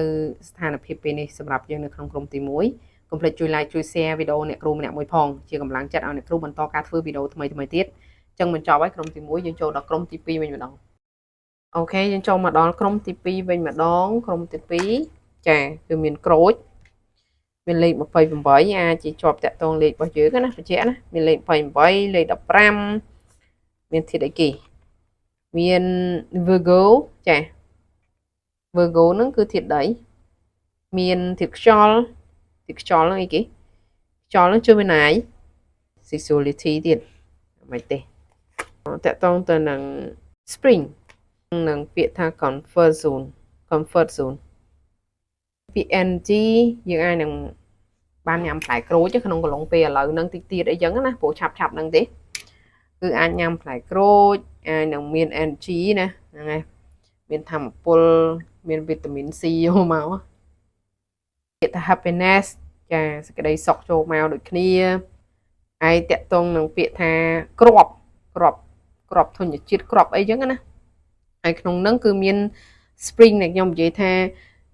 ស្ថានភាពពេលនេះសម្រាប់យើងនៅក្នុងក្រុមទី1កុំភ្លេចជួយ like ជួយ share វីដេអូអ្នកគ្រូម្នាក់មួយផងជាកម្លាំងចិត្តឲ្យអ្នកគ្រូបន្តការធ្វើវីដេអូថ្មីៗទៀត ចឹងបញ្ចប់ហើយក្រុមទី1យើងចូលដល់ក្រុមទី2វិញម្ដង OK យើងចូលមកដល់ក្រុមទី2វិញម្ដងក្រុមទី2ចាគឺមានក្រូចមានលេខ28អាចជាជាប់តាក់ទងលេខរបស់យើងណាបញ្ជាក់ណាមានលេខ28លេខ15មានធាតុអីគេមាន Virgo ចា Virgo ហ្នឹងគឺធាតុដីមានធាតុខ្យល់ធាតុខ្យល់ហ្នឹងអីគេខ្យល់ហ្នឹងជួយមានណាយ sexuality ទៀតមិនទេតាក់ទងទៅនឹង spring នឹងពាក្យថា comfort zone comfort zone ពាក្យ energy យើងអាចនឹងបានញ៉ាំផ្លែក្រូចក្នុងកន្លងពេលឥឡូវហ្នឹងតិចទៀតអីចឹងណាព្រោះឆាប់ឆាប់ហ្នឹងទេគឺអាចញ៉ាំផ្លែក្រូចអាចនឹងមាន energy ណាហ្នឹងហើយមានធម៌ពលមានវីតាមីន C ចូលមកពាក្យថា happiness ចាសេចក្តីសុខចូលមកដូចគ្នាហើយតាក់ទងនឹងពាក្យថាក្របក្របក្របធញ្ញជាតិក្របអីចឹងណាហើយក្នុងហ្នឹងគឺមាន spring ដែលខ្ញុំនិយាយថា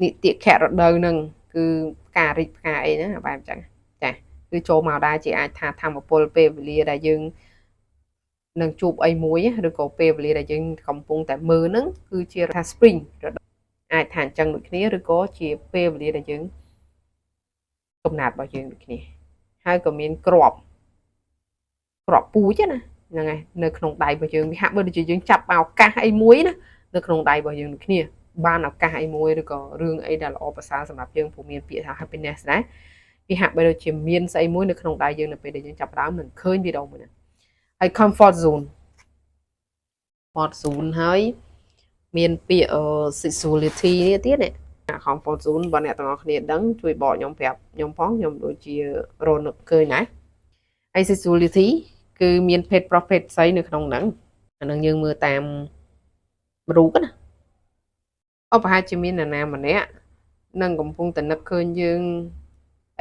និតិខរដូវហ្នឹងគឺផ្ការីកផ្កាអីហ្នឹងបែបអញ្ចឹងចាគឺចូលមកដែរជាអាចថាធម្មពលពេលវេលាដែលយើងនឹងជួបអីមួយឬក៏ពេលវេលាដែលយើងកំពុងតែមើលហ្នឹងគឺជាថា spring អាចថាអញ្ចឹងដូចគ្នាឬក៏ជាពេលវេលាដែលយើងកំណត់របស់យើងដូចគ្នាហើយក៏មានក្របក្របពូជណាហ្នឹងហើយនៅក្នុងដៃរបស់យើងវាហាក់បីដូចជាយើងចាប់ឱកាសអីមួយណានៅក្នុងដៃរបស់យើងដូចគ្នាបានឱកាសអីមួយឬក៏រឿងអីដែលល្អប្រសើរសម្រាប់យើងព្រោះមានពាក្យថា happiness ដែរវាហាក់បីដូចជាមានស្អីមួយនៅក្នុងដៃយើងនៅពេលដែលយើងចាប់ផ្ដើមនឹងឃើញវីដេអូមួយហ្នឹងហើយ comfort zone comfort zone ហើយមានពាក្យ sexuality នេះទៀតនេះ comfort zone បើអ្នកទាំងអស់គ្នាដឹងជួយបកខ្ញុំប្រាប់ខ្ញុំផងខ្ញុំដូចជារនឹកឃើញដែរហើយ sexuality គឺមានភេទប្រុសភេទស្រីនៅក្នុងហ្នឹងអានឹងយើងមើលតាមរូបណាអូប្រហែលជាមាននរណាម្នាក់នឹងកំពុងតែនឹកឃើញយើង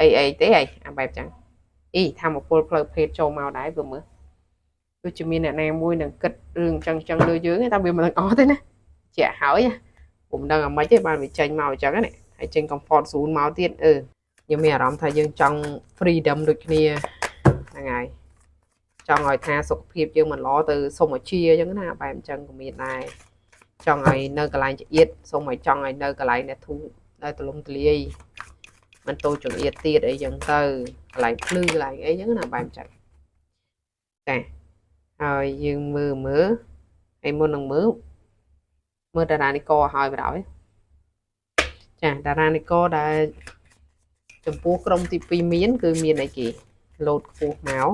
អីអីទេអីអាបែបចឹងអីធម្មពលផ្លូវភេទចូលមកដែរព្រោះមើលដូចជាមានអ្នកណាមួយនឹងគិតរឿងចឹងចឹងលើយើងតែវាមិនដឹងអស់ទេណាជាក់ហើយผมដឹងអាម៉េចទេបានវាចេញមកអញ្ចឹងណាហើយចេញ comfort zone មកទៀតអឺយើងមានអារម្មណ៍ថាយើងចង់ freedom ដូចគ្នាហ្នឹងហើយចង់ឲ្យថាសុខភាពយើងមិនល្អទៅសុំឲ្យជាអញ្ចឹងណាបែបអញ្ចឹងក៏មានដែរចង់ឲ្យនៅកន្លែងចង្អៀតសុំឲ្យចង់ឲ្យនៅកន្លែងដែលធូរដែលទលំទលាយមិនតូចចង្អៀតទៀតអីចឹងទៅកន្លែងភ្លឺកន្លែងអីចឹងណាបែបចឹងចាហើយយើងមើលមើលហើយមុននឹងមើលមើលតារានិករឲ្យបណ្ដោយចាតារានិករដែលចំពោះក្រុមទី2មាន គឺមានអីគេលោតខ្ពស់មក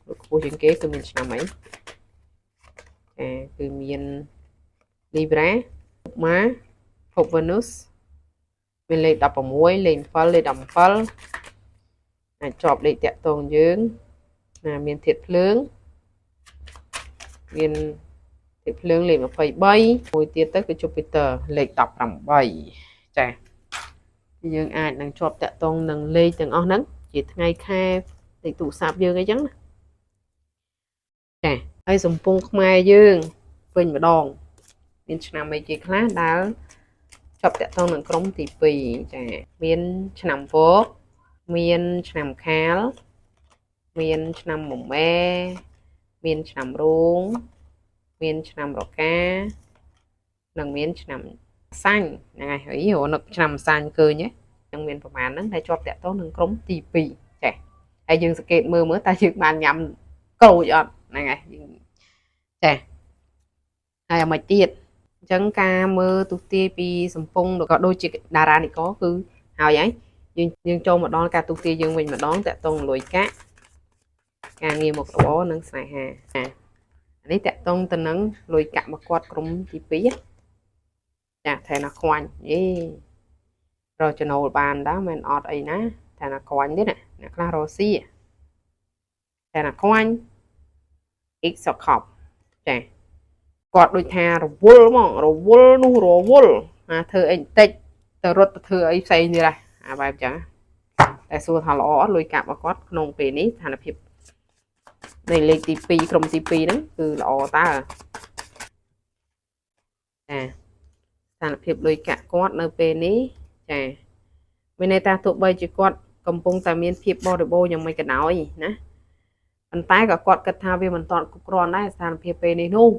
លោតខ្ពស់ជាងគេគឺមានឆ្នាំអីចាគឺមាន Libra Mars ភព Venus មានលេខ16លេខ7លេខ17អាចជាប់លេខតាក់ទងយើងណាមានធាតុភ្លើងមានធាតុភ្លើងលេខ23មួយទៀតទៅគឺ Jupiter លេខ18ចាយើងអាចនឹងជាប់តាក់ទងនឹងលេខទាំងអស់ហ្នឹងជាថ្ងៃខែលេខទូរស័ព្ទយើងអីចឹងណាចាហើយសំពងខ្មែរយើងវិញម្ដងមានឆ្នាំអីគេខ្លះដែលជាប់តាក់ទងនឹងក្រុមទី2ចាមានឆ្នាំវកមានឆ្នាំខាលមានឆ្នាំមមែមានឆ្នាំរោងមានឆ្នាំរកានិងមានឆ្នាំសាញ់ហ្នឹងហើយហើយរនឹកឆ្នាំសាញ់ឃើញហ្នឹងមានប្រហែលហ្នឹងដែលជាប់តាក់ទងនឹងក្រុមទី2ចាហើយយើងសង្កេតមើលមើលតើយើងបានញ៉ាំក្រូចអត់ហ្នឹងហើយយើងចាហើយអាមិនទៀតអញ្ចឹងការមើលទុទាយពីសំពងក៏ដូចជាតារានិករគឺហើយហើយយើងយើងចូលមកដល់ការទុទាយយើងវិញម្ដងតាក់ទងលុយកាក់ការងារមុខរបរនិងស្នេហាចានេះតាក់ទងទៅនឹងលុយកាក់មកគាត់ក្រុមទី2ចាថែណាខ្វាញ់យេរកចំណូលបានដែរមិនអត់អីណាថែណាខ្វាញ់ទេណាអ្នកខ្លះរកស៊ីថែណាខ្វាញ់ X សខប់ចាគាត់ដូចថារវល់ហ្មងរវល់នោះរវល់ណាធ្វើអីបន្តិចទៅរត់ទៅធ្វើអីផ្សេងទៀតដែរអាបែបចឹងតែសួរថាល្អអត់លុយកាក់របស់គាត់ក្នុងពេលនេះស្ថានភាពនៃលេខទី2ក្រុមទី2ហ្នឹងគឺល្អតើចាស្ថានភាពលុយកាក់គាត់នៅពេលនេះចាមានន័យថាទោះបីជាគាត់កំពុងតែមានភាពបរិបូរណ៍យ៉ាងម៉េចក៏ដោយណា ប៉ុន្តែក៏គាត់គិតថាវាមិនទាន់គ្រប់គ្រាន់ដែរស្ថានភាពពេលនេះនោះ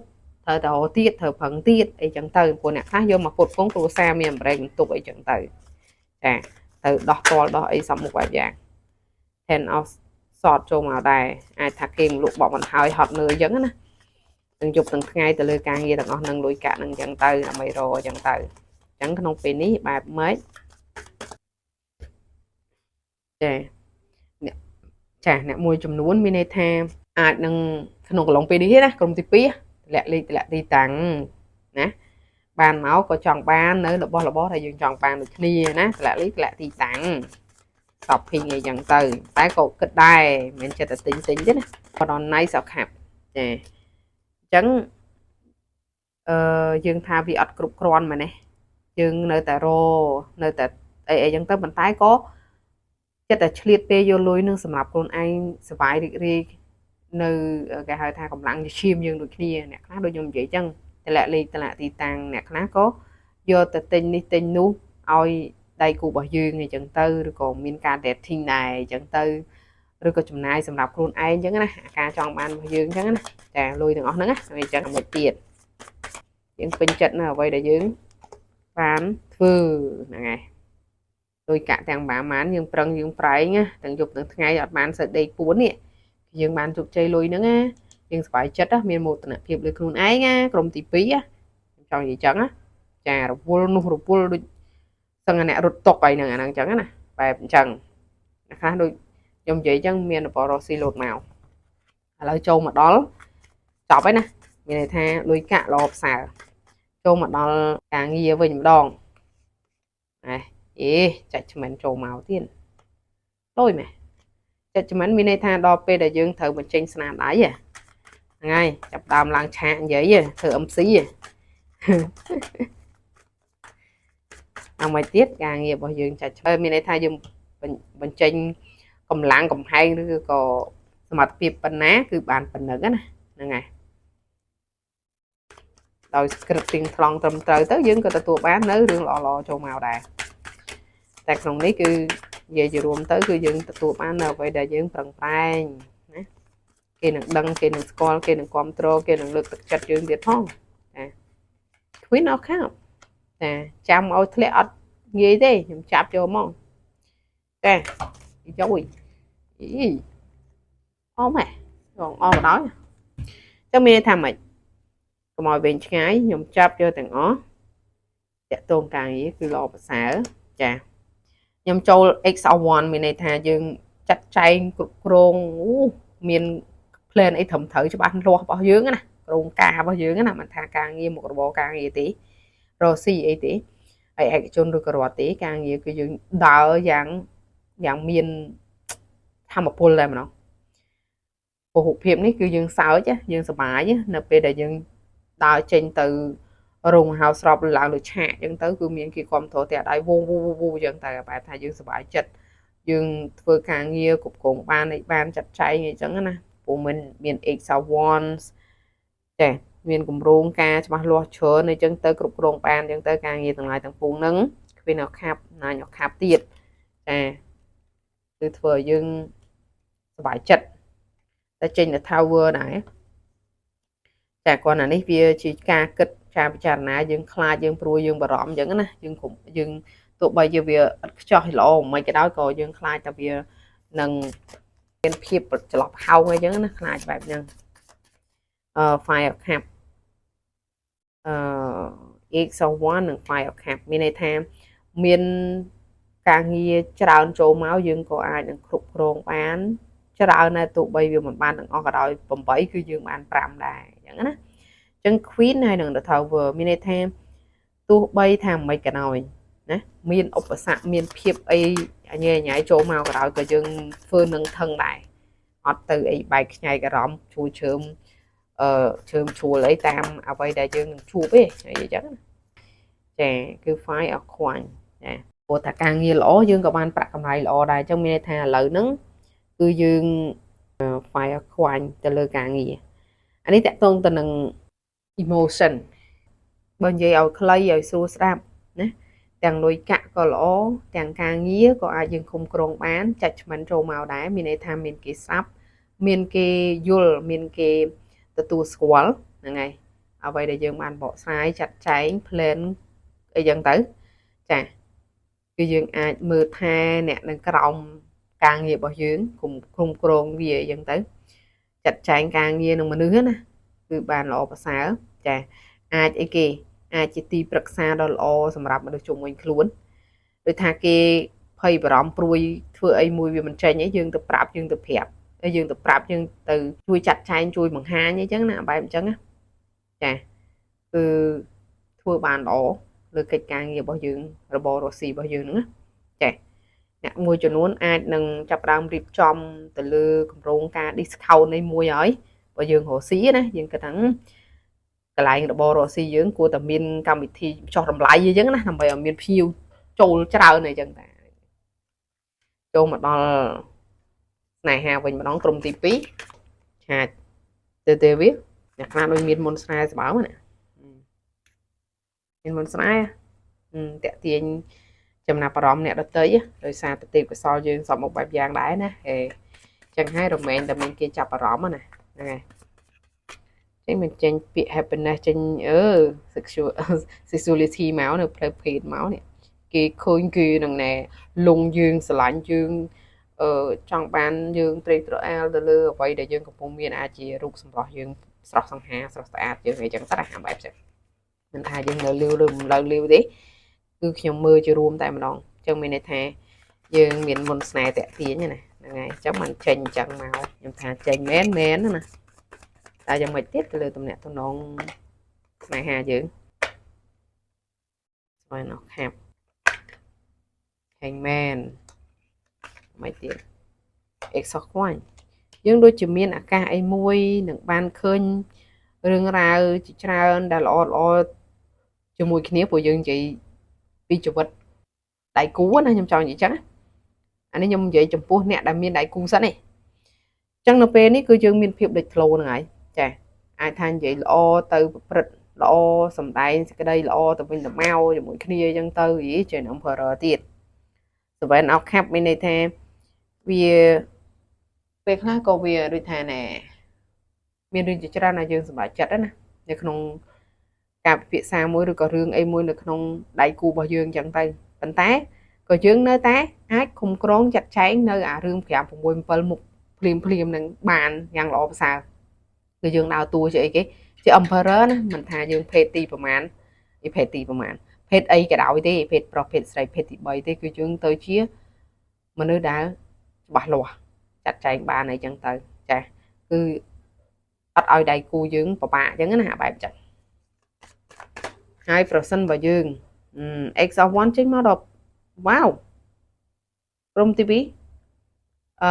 ត្រូវតែរកទៀតត្រូវប្រឹងទៀតអីចឹងទៅព្រោះអ្នកខ្លះយកមកពុតពងគ្រួសារមានអម្រែកបន្ទុកអីចឹងទៅចាទៅដោះតលដោះអីសពមុខបែបយ៉ាង Ten of Swords ចូលមកដែរអាចថាគេមកលក់បកមិនហើយហត់នឿយចឹងណាទាំងយប់ទាំងថ្ងៃទៅលើការងារទាំងអស់នឹងលុយកាក់នឹងចឹងទៅដើម្បីរកចឹងទៅអញ្ចឹងក្នុងពេលនេះបែបម៉េចចាអ្នកចាអ្នកមួយចំនួនមានន័យថាអាចនឹងក្នុងកន្លងពេលនេះណាក្រុមទី2តម្លាក់លេខតម្លាក់ទីតាំងណាបានមកក៏ចង់បាននៅរបស់របរដែលយើងចង់បានដូចគ្នាណាតម្លាក់លេខតម្លាក់ទីតាំង shopping អីចឹងទៅតែក៏គិតដែរមិនមែនចិត្តតែទិញទិញទេណាក៏ដល់ Knight of Cup ចាអញ្ចឹងអឺយើងថាវាអត់គ្រប់គ្រាន់មែនទេយើងនៅតែរនៅតែអីអីចឹងទៅប៉ុន្តែក៏ចិត្តតែឆ្លៀតពេលយកលុយនឹងសម្រាប់ខ្លួនឯងសប្បាយរីករាយនៅគេហៅថាកម្លាំងឈាមយើងដូចគ្នាអ្នកខ្លះដូចខ្ញុំនិយាយចឹងតម្លាក់លេខតម្លាក់ទីតាំងអ្នកខ្លះក៏យកទៅទិញនេះទិញនោះឲ្យដៃគូរបស់យើងអីចឹងទៅឬក៏មានការ dating ដែរអញ្ចឹងទៅឬក៏ចំណាយសម្រាប់ខ្លួនឯងអញ្ចឹងណាការចង់បានរបស់យើងអញ្ចឹងណាចាលុយទាំងអស់ហ្នឹងណាអញ្ចឹងមួយទៀតយើងពេញចិត្តនៅអ្វីដែលយើងបានធ្វើហ្នឹងហើយលុយកាក់ទាំងបាមានយើងប្រឹងយើងប្រែងណាទាំងយប់ទាំងថ្ងៃអត់បានសូវដេកពួននេះយើងបានជោគជ័យលុយហ្នឹងណាយើងសប្បាយចិត្តណាមានមោទនភាពលើខ្លួនឯងណាក្រុមទី2ណាខ្ញុំចង់និយាយចឹងណាចារវល់នោះរវល់ដូចសឹងអ្នករត់តុកអីហ្នឹងអាហ្នឹងចឹងណាបែបអញ្ចឹងអ្នកខ្លះដូចខ្ញុំនិយាយចឹងមានរបររស៊ីលោតមកឥឡូវចូលមកដល់ចប់ហើយណាមានន័យថាលុយកាក់ល្អប្រសើរចូលមកដល់ការងារវិញម្ដងណែអេចាច់ឆ្មិនចូលមកទៀតលុយម៉េះ judgment មានន័យថាដល់ពេលដែលយើងត្រូវបញ្ចេញស្នាដៃហ្នឹងហើយចាប់ដើមឡើងឆាកនិយាយធ្វើ MC អ្មកទៀតការងាររបស់យើងចាច់មានន័យថាយើងបញ្ចេញកម្លាំងកំហែងឬក៏សមត្ថភាពប៉ុណ្ណាគឺបានប៉ុណ្ណឹងណាហ្នឹងហើយដោយ script ទៀងថ្លង់ត្រឹមត្រូវទៅយើងក៏ទទួលបាននៅរឿងល្អៗចូលមកដែរតែក្នុងនេះគឺនិយាយជារួមទៅគឺយើងទទួលបាននៅអ្វីដែលយើងប្រឹងប្រែងណាគេនឹងដឹងគេនឹងស្គាល់គេនឹងគ្រប់គ្រងគេនឹងលើកទឹកចិត្តយើងទៀតផងចា Queen of Cup ចាចាំឲ្យធ្លាក់អត់ងាយទេខ្ញុំចាប់យកហ្មងចាយកអីអមហ៎ងអមបណ្ដោយចឹងមានថាម៉េចកុំឲ្យវែងឆ្ងាយខ្ញុំចាប់យកទាំងអស់តាក់ទងការងារគឺល្អប្រសើរចាខ្ញុំចូល XR1 មានន័យថាយើងចាត់ចែងគ្រប់គ្រងអូមាន plan អីត្រឹមត្រូវច្បាស់លាស់របស់យើងណាគ្រោងការរបស់យើងណាមិនថាការងារមុខរបរការងារទេរកស៊ីអីទេហើយឯកជនឬក៏រដ្ឋទេការងារគឺយើងដើរយ៉ាងយ៉ាងមានធម៌ពលតែម្ដងពហុភាពនេះគឺយើងសើចយើងសប្បាយនៅពេលដែលយើងដើរចេញទៅរោងហៅស្របឡើងលើឆាកអញ្ចឹងទៅគឺមានគេគ្រប់គ្រងតែដៃវងវូវូអញ្ចឹងតែបែបថាយើងសប្បាយចិត្តយើងធ្វើការងារគ្រប់គ្រងបានអីបានចាត់ចែងអីចឹងណាព្រោះមិនមាន X wands ចាមានគម្រោងការច្បាស់លាស់ច្រើនអីចឹងទៅគ្រប់គ្រងបានអញ្ចឹងទៅការងារទាំងឡាយទាំងពួងហ្នឹង Queen of Cup Nine of Cup ទៀតចាគឺធ្វើឲ្យយើងសប្បាយចិត្តតែចេញទៅ Tower ដែរចាគាត់ណានេះវាជាការគិតការពិចារណាយើងខ្លាចយើងព្រួយយើងបារម្ភអញ្ចឹងណាយើងគ្រប់យើងទោះបីជាវាឥតខ្ចោះល្អមិនក៏ដោយក៏យើងខ្លាចតែវានឹងមានភាពចន្លោះប្រហោងអីចឹងណាខ្លាចបែបហ្នឹងអឺ Five of Cup អឺ X of 1និង Five of Cup មានន័យថាមានការងារច្រើនចូលមកយើងក៏អាចនឹងគ្រប់គ្រងបានច្រើនដែរទោះបីវាមិនបានទាំងអស់ក៏ដោយ8គឺយើងបាន5ដែរអញ្ចឹងណាអញ្ចឹង Queen ហើយនឹង The Tower មានន័យថាទោះបីថាមិនក៏ដោយណាមានឧបសគ្គមានភាពអីញ៉ៃញ៉ៃចូលមកក៏ដោយក៏យើងធ្វើនឹងថឹងដែរអត់ទៅអីបែកខ្ញែកអារម្មណ៍ជួយជើមអឺជើមជួលអីតាមអ្វីដែលយើងនឹងជួបទេអីចឹងណាចាគឺ Five of Coin ចាព្រោះថាការងារល្អយើងក៏បានប្រាក់កម្រៃល្អដែរអញ្ចឹងមានន័យថាឥឡូវហ្នឹងគឺយើង Five of Coin ទៅលើការងារអានេះតកតងទៅនឹង emotion បើនិយាយឲ្យខ្លីឲ្យស្រួលស្ដាប់ណាទាំងលុយកាក់ក៏ល្អទាំងការងារក៏អាចយើងឃុំក្រងបាន judgment ចូលមកដែរមានន័យថាមានគេស្ដាប់ មានគេយល់មានគេទទួលស្គាល់ហ្នឹងហើយអ្វីដែលយើងបានបកស្រាយចាត់ចែង plan អីចឹងទៅចាគឺយើងអាចមើលថែអ្នកនៅក្រោមការងាររបស់យើងគុំគ្រប់គ្រងវាអីចឹងទៅចាត់ចែងការងារនឹងមនុស្សណាគឺបានល្អប្រសើរចាអាចអីគេអាចជាទីប្រឹក្សាដ៏ល្អសម្រាប់មនុស្សជុំវិញខ្លួនដូចថាគេភ័យបារម្ភព្រួយធ្វើអីមួយវាមិនចេញអីយើងទៅប្រាប់យើងទៅប្រាប់ហើយយើងទៅប្រាប់យើងទៅជួយចាត់ចែងជួយបង្ហាញអីចឹងណាបែបអញ្ចឹងណាចាគឺធ្វើបានល្អលើកិច្ចការងាររបស់យើងរបររស់ស៊ីរបស់យើងហ្នឹងណាចាអ្នកមួយចំនួនអាចនឹងចាប់ផ្ដើមរៀបចំទៅលើគម្រោងការ discount នេះមួយហើយបើយើងរកស៊ីណាយើងគិតថាកន្លែងរបររកស៊ីយើងគួរតែមានកម្មវិធីចុះតម្លៃអីចឹងណាដើម្បីឲ្យមានភ្ញៀវចូលច្រើនអីចឹងតាចូលមកដល់ស្នេហាវិញម្ដងក្រុមទី2ឆាចទៅទេវាអ្នកខ្លះដូចមានមុនស្នេហ៍ស្បើមណាមានមុនស្នេហ៍តាក់ទាញចំណាប់អារម្មណ៍អ្នកដទៃដោយសារតទេពកោសលយើងសពមុខបែបយ៉ាងដែរណាហេចឹងហើយរមែងតែមានគេចាប់អារម្មណ៍ណាហ្នឹងហើយចេញមិនចេញពាក្យ happiness ចេញអឺ sexual sexuality មកនៅផ្លូវភេទមកនេះគេឃើញគេនឹងណែលងយើងស្រឡាញ់យើងអឺចង់បានយើងត្រេកត្រអាលទៅលើអ្វីដែលយើងកំពុងមានអាចជារូបសម្រស់យើងស្រស់សង្ហាស្រស់ស្អាតយើងអីចឹងទៅណាបែបចឹងមិនថាយើងនៅលាវឬមិននៅលាវទេគឺខ្ញុំមើលជារួមតែម្ដងអញ្ចឹងមានន័យថាយើងមានមុនស្នេហ៍តាក់ទាញណាហ្នឹងហើយអញ្ចឹងมันចេញអញ្ចឹងមកខ្ញុំថាចេញមែនមែនណាតែយ៉ាងម៉េចទៀតទៅលើតំណាក់តំណងស្នេហាយើងស្វែងអស់ខាប់ Hangman មិនទៀត Ace of Coin យើងដូចជាមានឱកាសអីមួយនឹងបានឃើញរឿងរ៉ាវជាច្រើនដែលល្អល្អជាមួយគ្នាព្រោះយើងនិយាយពីជីវិតដៃគូណាខ្ញុំចង់និយាយចឹងអានេះខ្ញុំនិយាយចំពោះអ្នកដែលមានដៃគូសិននេះអញ្ចឹងនៅពេលនេះគឺយើងមានភាពលេចធ្លោហ្នឹងហើយចាអាចថានិយាយល្អទៅប្រព្រឹត្តល្អសំដែងសេចក្តីល្អទៅវិញទៅមកជាមួយគ្នាអញ្ចឹងទៅយីជា Emperor ទៀត Seven of Cup មានន័យថាវាពេលខ្លះក៏វាដូចថាណែមានរឿងជាច្រើនដែលយើងសម្រេចចិត្តណានៅក្នុងការពិភាក្សាមួយឬក៏រឿងអីមួយនៅក្នុងដៃគូរបស់យើងអញ្ចឹងទៅប៉ុន្តែក៏យើងនៅតែអាចឃុំក្រងចាត់ចែងនៅអារឿង5 6 7មុខភ្លាមភ្លាមនឹងបានយ៉ាងល្អប្រសើរគឺយើងដើរតួជាអីគេជា emperor ណាមិនថាយើងភេទទីប្រមាណអីភេទទីប្រមាណភេទអីក៏ដោយទេភេទប្រុសភេទស្រីភេទទី3ទេគឺយើងទៅជាមនុស្សដែលច្បាស់លាស់ចាត់ចែងបានអីចឹងទៅចាគឺអត់ឲ្យដៃគូយើងពិបាកអញ្ចឹងណាបែបចឹងហើយប្រសិនបើយើង Ace of 1ចេញមកដល់វ៉ាវក្រុមទី2អឺ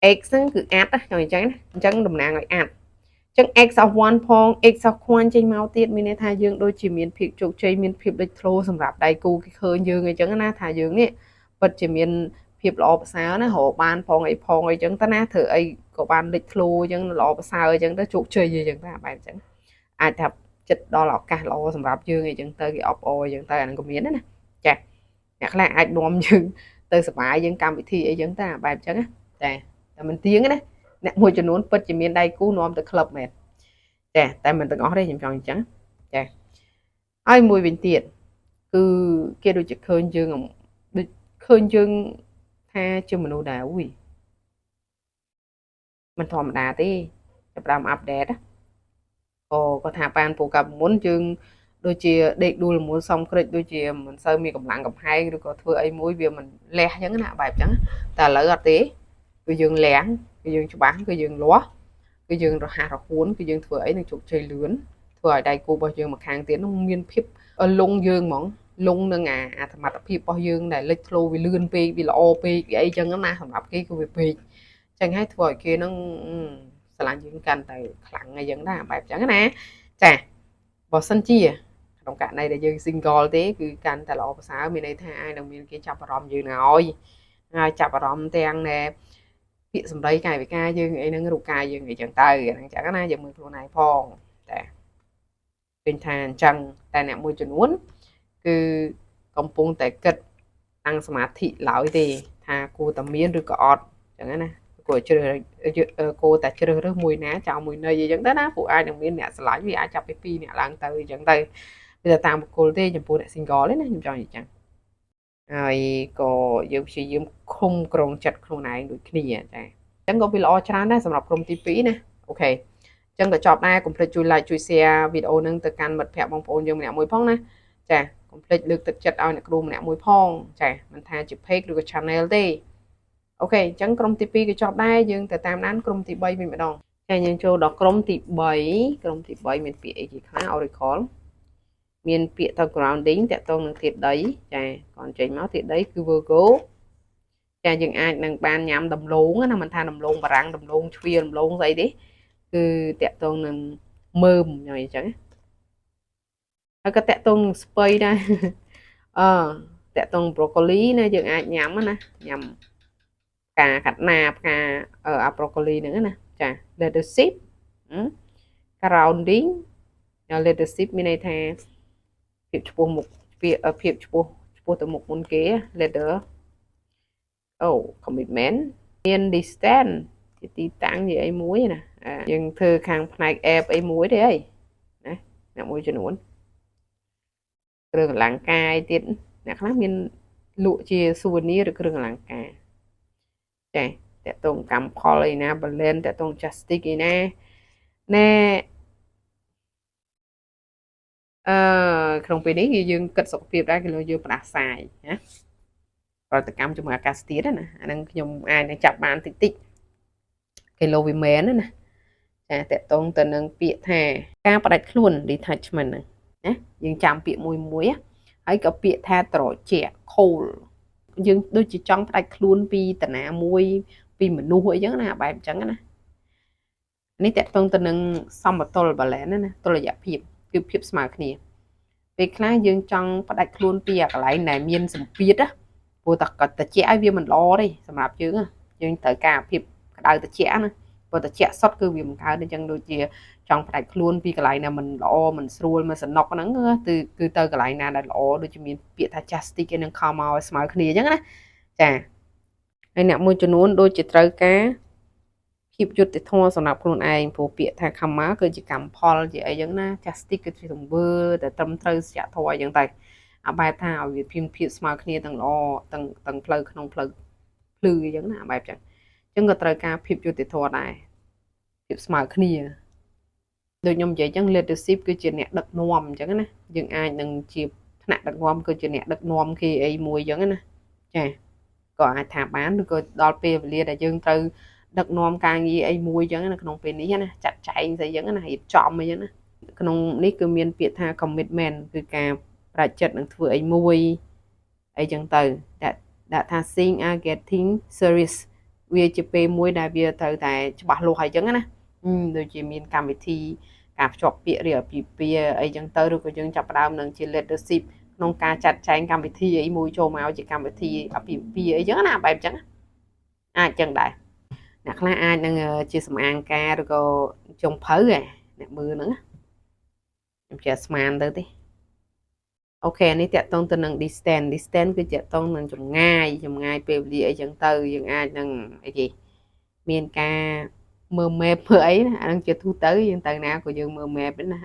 Ace ហ្នឹងគឺអាត់ចង់អញ្ចឹងណាអញ្ចឹងតំណាងឲ្យអាត់អញ្ចឹង Ace of 1ផង Ace of coin ចេញមកទៀតមានន័យថាយើងដូចជាមានភាពជោគជ័យមានភាពលេចធ្លោសម្រាប់ដៃគូគេឃើញយើងអញ្ចឹងណាថាយើងនេះពិតជាមានភាពល្អប្រសើរណារកបានផងអីផងអីចឹងទៅណាធ្វើអីក៏បានលេចធ្លោអញ្ចឹងល្អប្រសើរអញ្ចឹងទៅជោគជ័យអញ្ចឹងទៅបែបអញ្ចឹងអាចថាចិត្តដល់ឱកាសល្អសម្រាប់យើងអីចឹងទៅគេអបអរអញ្ចឹងទៅអាហ្នឹងក៏មានដែរណាចាអ្នកខ្លះអាចនាំយើងទៅសប្បាយយើងកម្មវិធីអីចឹងទៅបែបអញ្ចឹងណាចាតែមិនទៀងណាអ្នកមួយចំនួនពិតជាមានដៃគូនាំទៅក្លឹបមែនចាតែមិនទាំងអស់ទេខ្ញុំចង់អញ្ចឹងចាហើយមួយវិញទៀតគឺគេដូចជាឃើញយើងដូចឃើញយើងថាជាមនុស្សដែលអុយមិនធម្មតាទេចាប់ផ្ដើម update ក៏គាត់ថាបានព្រោះកាលមុនយើងដូចជាដេកដួលមូលសំក្រិចដូចជាមិនសូវមានកម្លាំងកំហែងឬក៏ធ្វើអីមួយវាមិនលះអញ្ចឹងណាបែបអញ្ចឹងតែឥឡូវអត់ទេគឺយើងលះគឺយើងច្បាស់គឺយើងលាស់គឺយើងរហ័សរហួនគឺយើងធ្វើអីនឹងជោគជ័យលឿនធ្វើឲ្យដៃគូរបស់យើងមកខាងទៀតនោះមានភាពលងយើងហ្មងលងនឹងអាសមត្ថភាពរបស់យើងដែលលេចធ្លោវាលឿនពេកវាល្អពេកវាអីចឹងណាសម្រាប់គេគឺវាពេកចឹងហើយធ្វើឲ្យគេនឹងស្រឡាញ់យើងកាន់តែខ្លាំងអីចឹងដែរបែបចឹងណាចាបើសិនជាក្នុងករណីដែលយើង single ទេគឺកាន់តែល្អប្រសើរមានន័យថាអាចនឹងមានគេចាប់អារម្មណ៍យើងហើយហើយចាប់អារម្មណ៍ទាំងណែពាក្យសម្ដីកាយវិការយើងអីហ្នឹងរូបកាយយើងអីចឹងទៅហ្នឹងចឹងណាយើងមើលខ្លួនឯងផងតែឃើញថាអញ្ចឹងតែអ្នកមួយចំនួនគឺកំពុងតែគិតតាំងសមាធិឡើយទេថាគួរតែមានឬក៏អត់ ចឹងណាគួរជ្រើសគួរតែជ្រើសរើសមួយណាចោលមួយនៃអញ្ចឹងទៅណាព្រោះអាចនឹងមានអ្នកស្រឡាញ់វាអាចចាប់ពី2អ្នកឡើងទៅអញ្ចឹងទៅវាទៅតាមបុគ្គលទេចំពោះអ្នក single ទេណាខ្ញុំចង់និយាយចឹងហើយក៏យើងព្យាយាមឃុំក្រងចិត្តខ្លួនឯងដូចគ្នាចាអញ្ចឹងក៏វាល្អច្រើនដែរសម្រាប់ក្រុមទី2ណា okay ចឹងក៏ចប់ដែរកុំភ្លេចជួយ like ជួយ share វីដេអូហ្នឹងទៅកាន់មិត្តភ័ក្តិបងប្អូនយើងម្នាក់មួយផងណាចាកុំភ្លេចលើកទឹកចិត្តឲ្យអ្នកគ្រូម្នាក់មួយផងចាមិនថាជា page ឬក៏ channel ទេ okay អញ្ចឹងក្រុមទី2ក៏ចប់ដែរយើងទៅតាមដានក្រុមទី3វិញម្ដងចាយើងចូលដល់ក្រុមទី3ក្រុមទី3មានពាក្យអីគេខ្លះ Oracle មានពាក្យទៅ grounding ទាក់ទងនឹងធាតុដីចាគាត់ចេញមកធាតុដីគឺ Virgo ចាយើងអាចនឹងបានញ៉ាំដំឡូងណាមិនថាដំឡូងបារាំងដំឡូងជ្វាដំឡូងស្អីទេគឺទាក់ទងនឹងមើមយ៉ាងអញ្ចឹងហើយក៏ទាក់ទងនឹងស្ពៃដែរអឺទាក់ទង broccoli ណាយើងអាចញ៉ាំណាញ៉ាំផ្កាកាត់ណាផ្កាអា broccoli ហ្នឹងណាចា leadership grounding leadership មានន័យថាភាពឆ្ពោះមុខភាពឆ្ពោះឆ្ពោះទៅមុខមុនគេ leader អូ commitment មាន distance ជាទីតាំងជាអីមួយណាយើងធ្វើខាងផ្នែក app អីមួយទេអីណាអ្នកមួយចំនួនគ្រឿងអលង្ការទៀតអ្នកខ្លះមានលក់ជា souvenir ឬគ្រឿងអលង្ការចាទាក់ទងកម្មផលអីណា balance ទាក់ទង justice អីណាណែអឺក្នុងពេលនេះគឺយើងគិតសុខភាពដែរគឺយើងផ្ដាសាយណាប្រតិកម្មជាមួយអាកាសធាតុណាអាហ្នឹងខ្ញុំអាចនឹងចាប់បានតិចតិចគីឡូវាមែនណាចាទាក់ទងទៅនឹងពាក្យថាការផ្ដាច់ខ្លួន detachment ហ្នឹងណាយើងចាំពាក្យមួយមួយហើយក៏ពាក្យថាត្រជាក់ cold យើងដូចជាចង់ផ្ដាច់ខ្លួនពីតាណាមួយពីមនុស្សអីចឹងណាបែបអញ្ចឹងណានេះទាក់ទងទៅនឹងសមតុល្យ balance ណាតុល្យភាពគឺភាពស្មើគ្នាពេលខ្លះយើងចង់ផ្ដាច់ខ្លួនពីអាកន្លែងដែលមានសម្ពាធណាព្រោះតែត្រជាក់ឲ្យវាមិនល្អទេសម្រាប់យើងយើងត្រូវការភាពក្តៅត្រជាក់ណាព្រោះត្រជាក់សុទ្ធគឺវាមិនកើតអញ្ចឹងដូចជាចង់ផ្ដាច់ខ្លួនពីកន្លែងណាមិនល្អមិនស្រួលមិនសំណុកហ្នឹងគឺគឺទៅកន្លែងណាដែលល្អដូចជាមានពាក្យថា justice ឯនឹងខំមកឲ្យស្មើគ្នាអញ្ចឹងណាចាហើយអ្នកមួយចំនួនដូចជាត្រូវការភាពយុត្តិធម៌សម្រាប់ខ្លួនឯងព្រោះពាក្យថា karma គឺជាកម្មផលជាអីចឹងណា justice គឺជាទង្វើដែលត្រឹមត្រូវសច្ចធម៌អីចឹងទៅអាបែបថាឲ្យវាភាពស្មើគ្នាទាំងល្អទាំងទាំងផ្លូវក្នុងផ្លូវភ្លឺអញ្ចឹងណាបែបចឹងអញ្ចឹងក៏ត្រូវការភាពយុត្តិធម៌ដែរភាពស្មើគ្នាដូចខ្ញុំនិយាយចឹង leadership គឺជាអ្នកដឹកនាំអញ្ចឹងណាយើងអាចនឹងជាថ្នាក់ដឹកនាំគឺជាអ្នកដឹកនាំគេអីមួយអញ្ចឹងណាចាក៏អាចថាបានឬក៏ដល់ពេលវេលាដែលយើងត្រូវដឹកនាំការងារអីមួយអញ្ចឹងនៅក្នុងពេលនេះណាចាត់ចែងស្អីអញ្ចឹងណារៀបចំអីចឹងណាក្នុងនេះគឺមានពាក្យថា commitment គឺការប្រាជ្ញចិត្តនឹងធ្វើអីមួយអីចឹងទៅដាក់ដាក់ថា things are getting serious វាជាពេលមួយដែលវាត្រូវតែច្បាស់លាស់ហើយចឹងណាដូចជាមានកម្មវិធីការភ្ជាប់ពាក្យឬអាពាហ៍ពិពាហ៍អីចឹងទៅឬក៏យើងចាប់ផ្ដើមនឹងជា leadership ក្នុងការចាត់ចែងកម្មវិធីអីមួយចូលមកជាកម្មវិធីអាពាហ៍ពិពាហ៍អីចឹងណាបែបចឹងអាចចឹងដែរអ្នកខ្លះអាចនឹងជាសម្អាងការឬក៏ចុងភៅឯអ្នកមើលហ្នឹងខ្ញុំចេះស្មានទៅទេ okay នេះទាក់ទងទៅនឹង distance distance គឺទាក់ទងនឹងចម្ងាយចម្ងាយពេលវេលាអីចឹងទៅយើងអាចនឹងអីគេមានការមើល map មើលអីណាអានឹងជាទូទៅយើងទៅណាក៏យើងមើល map ណា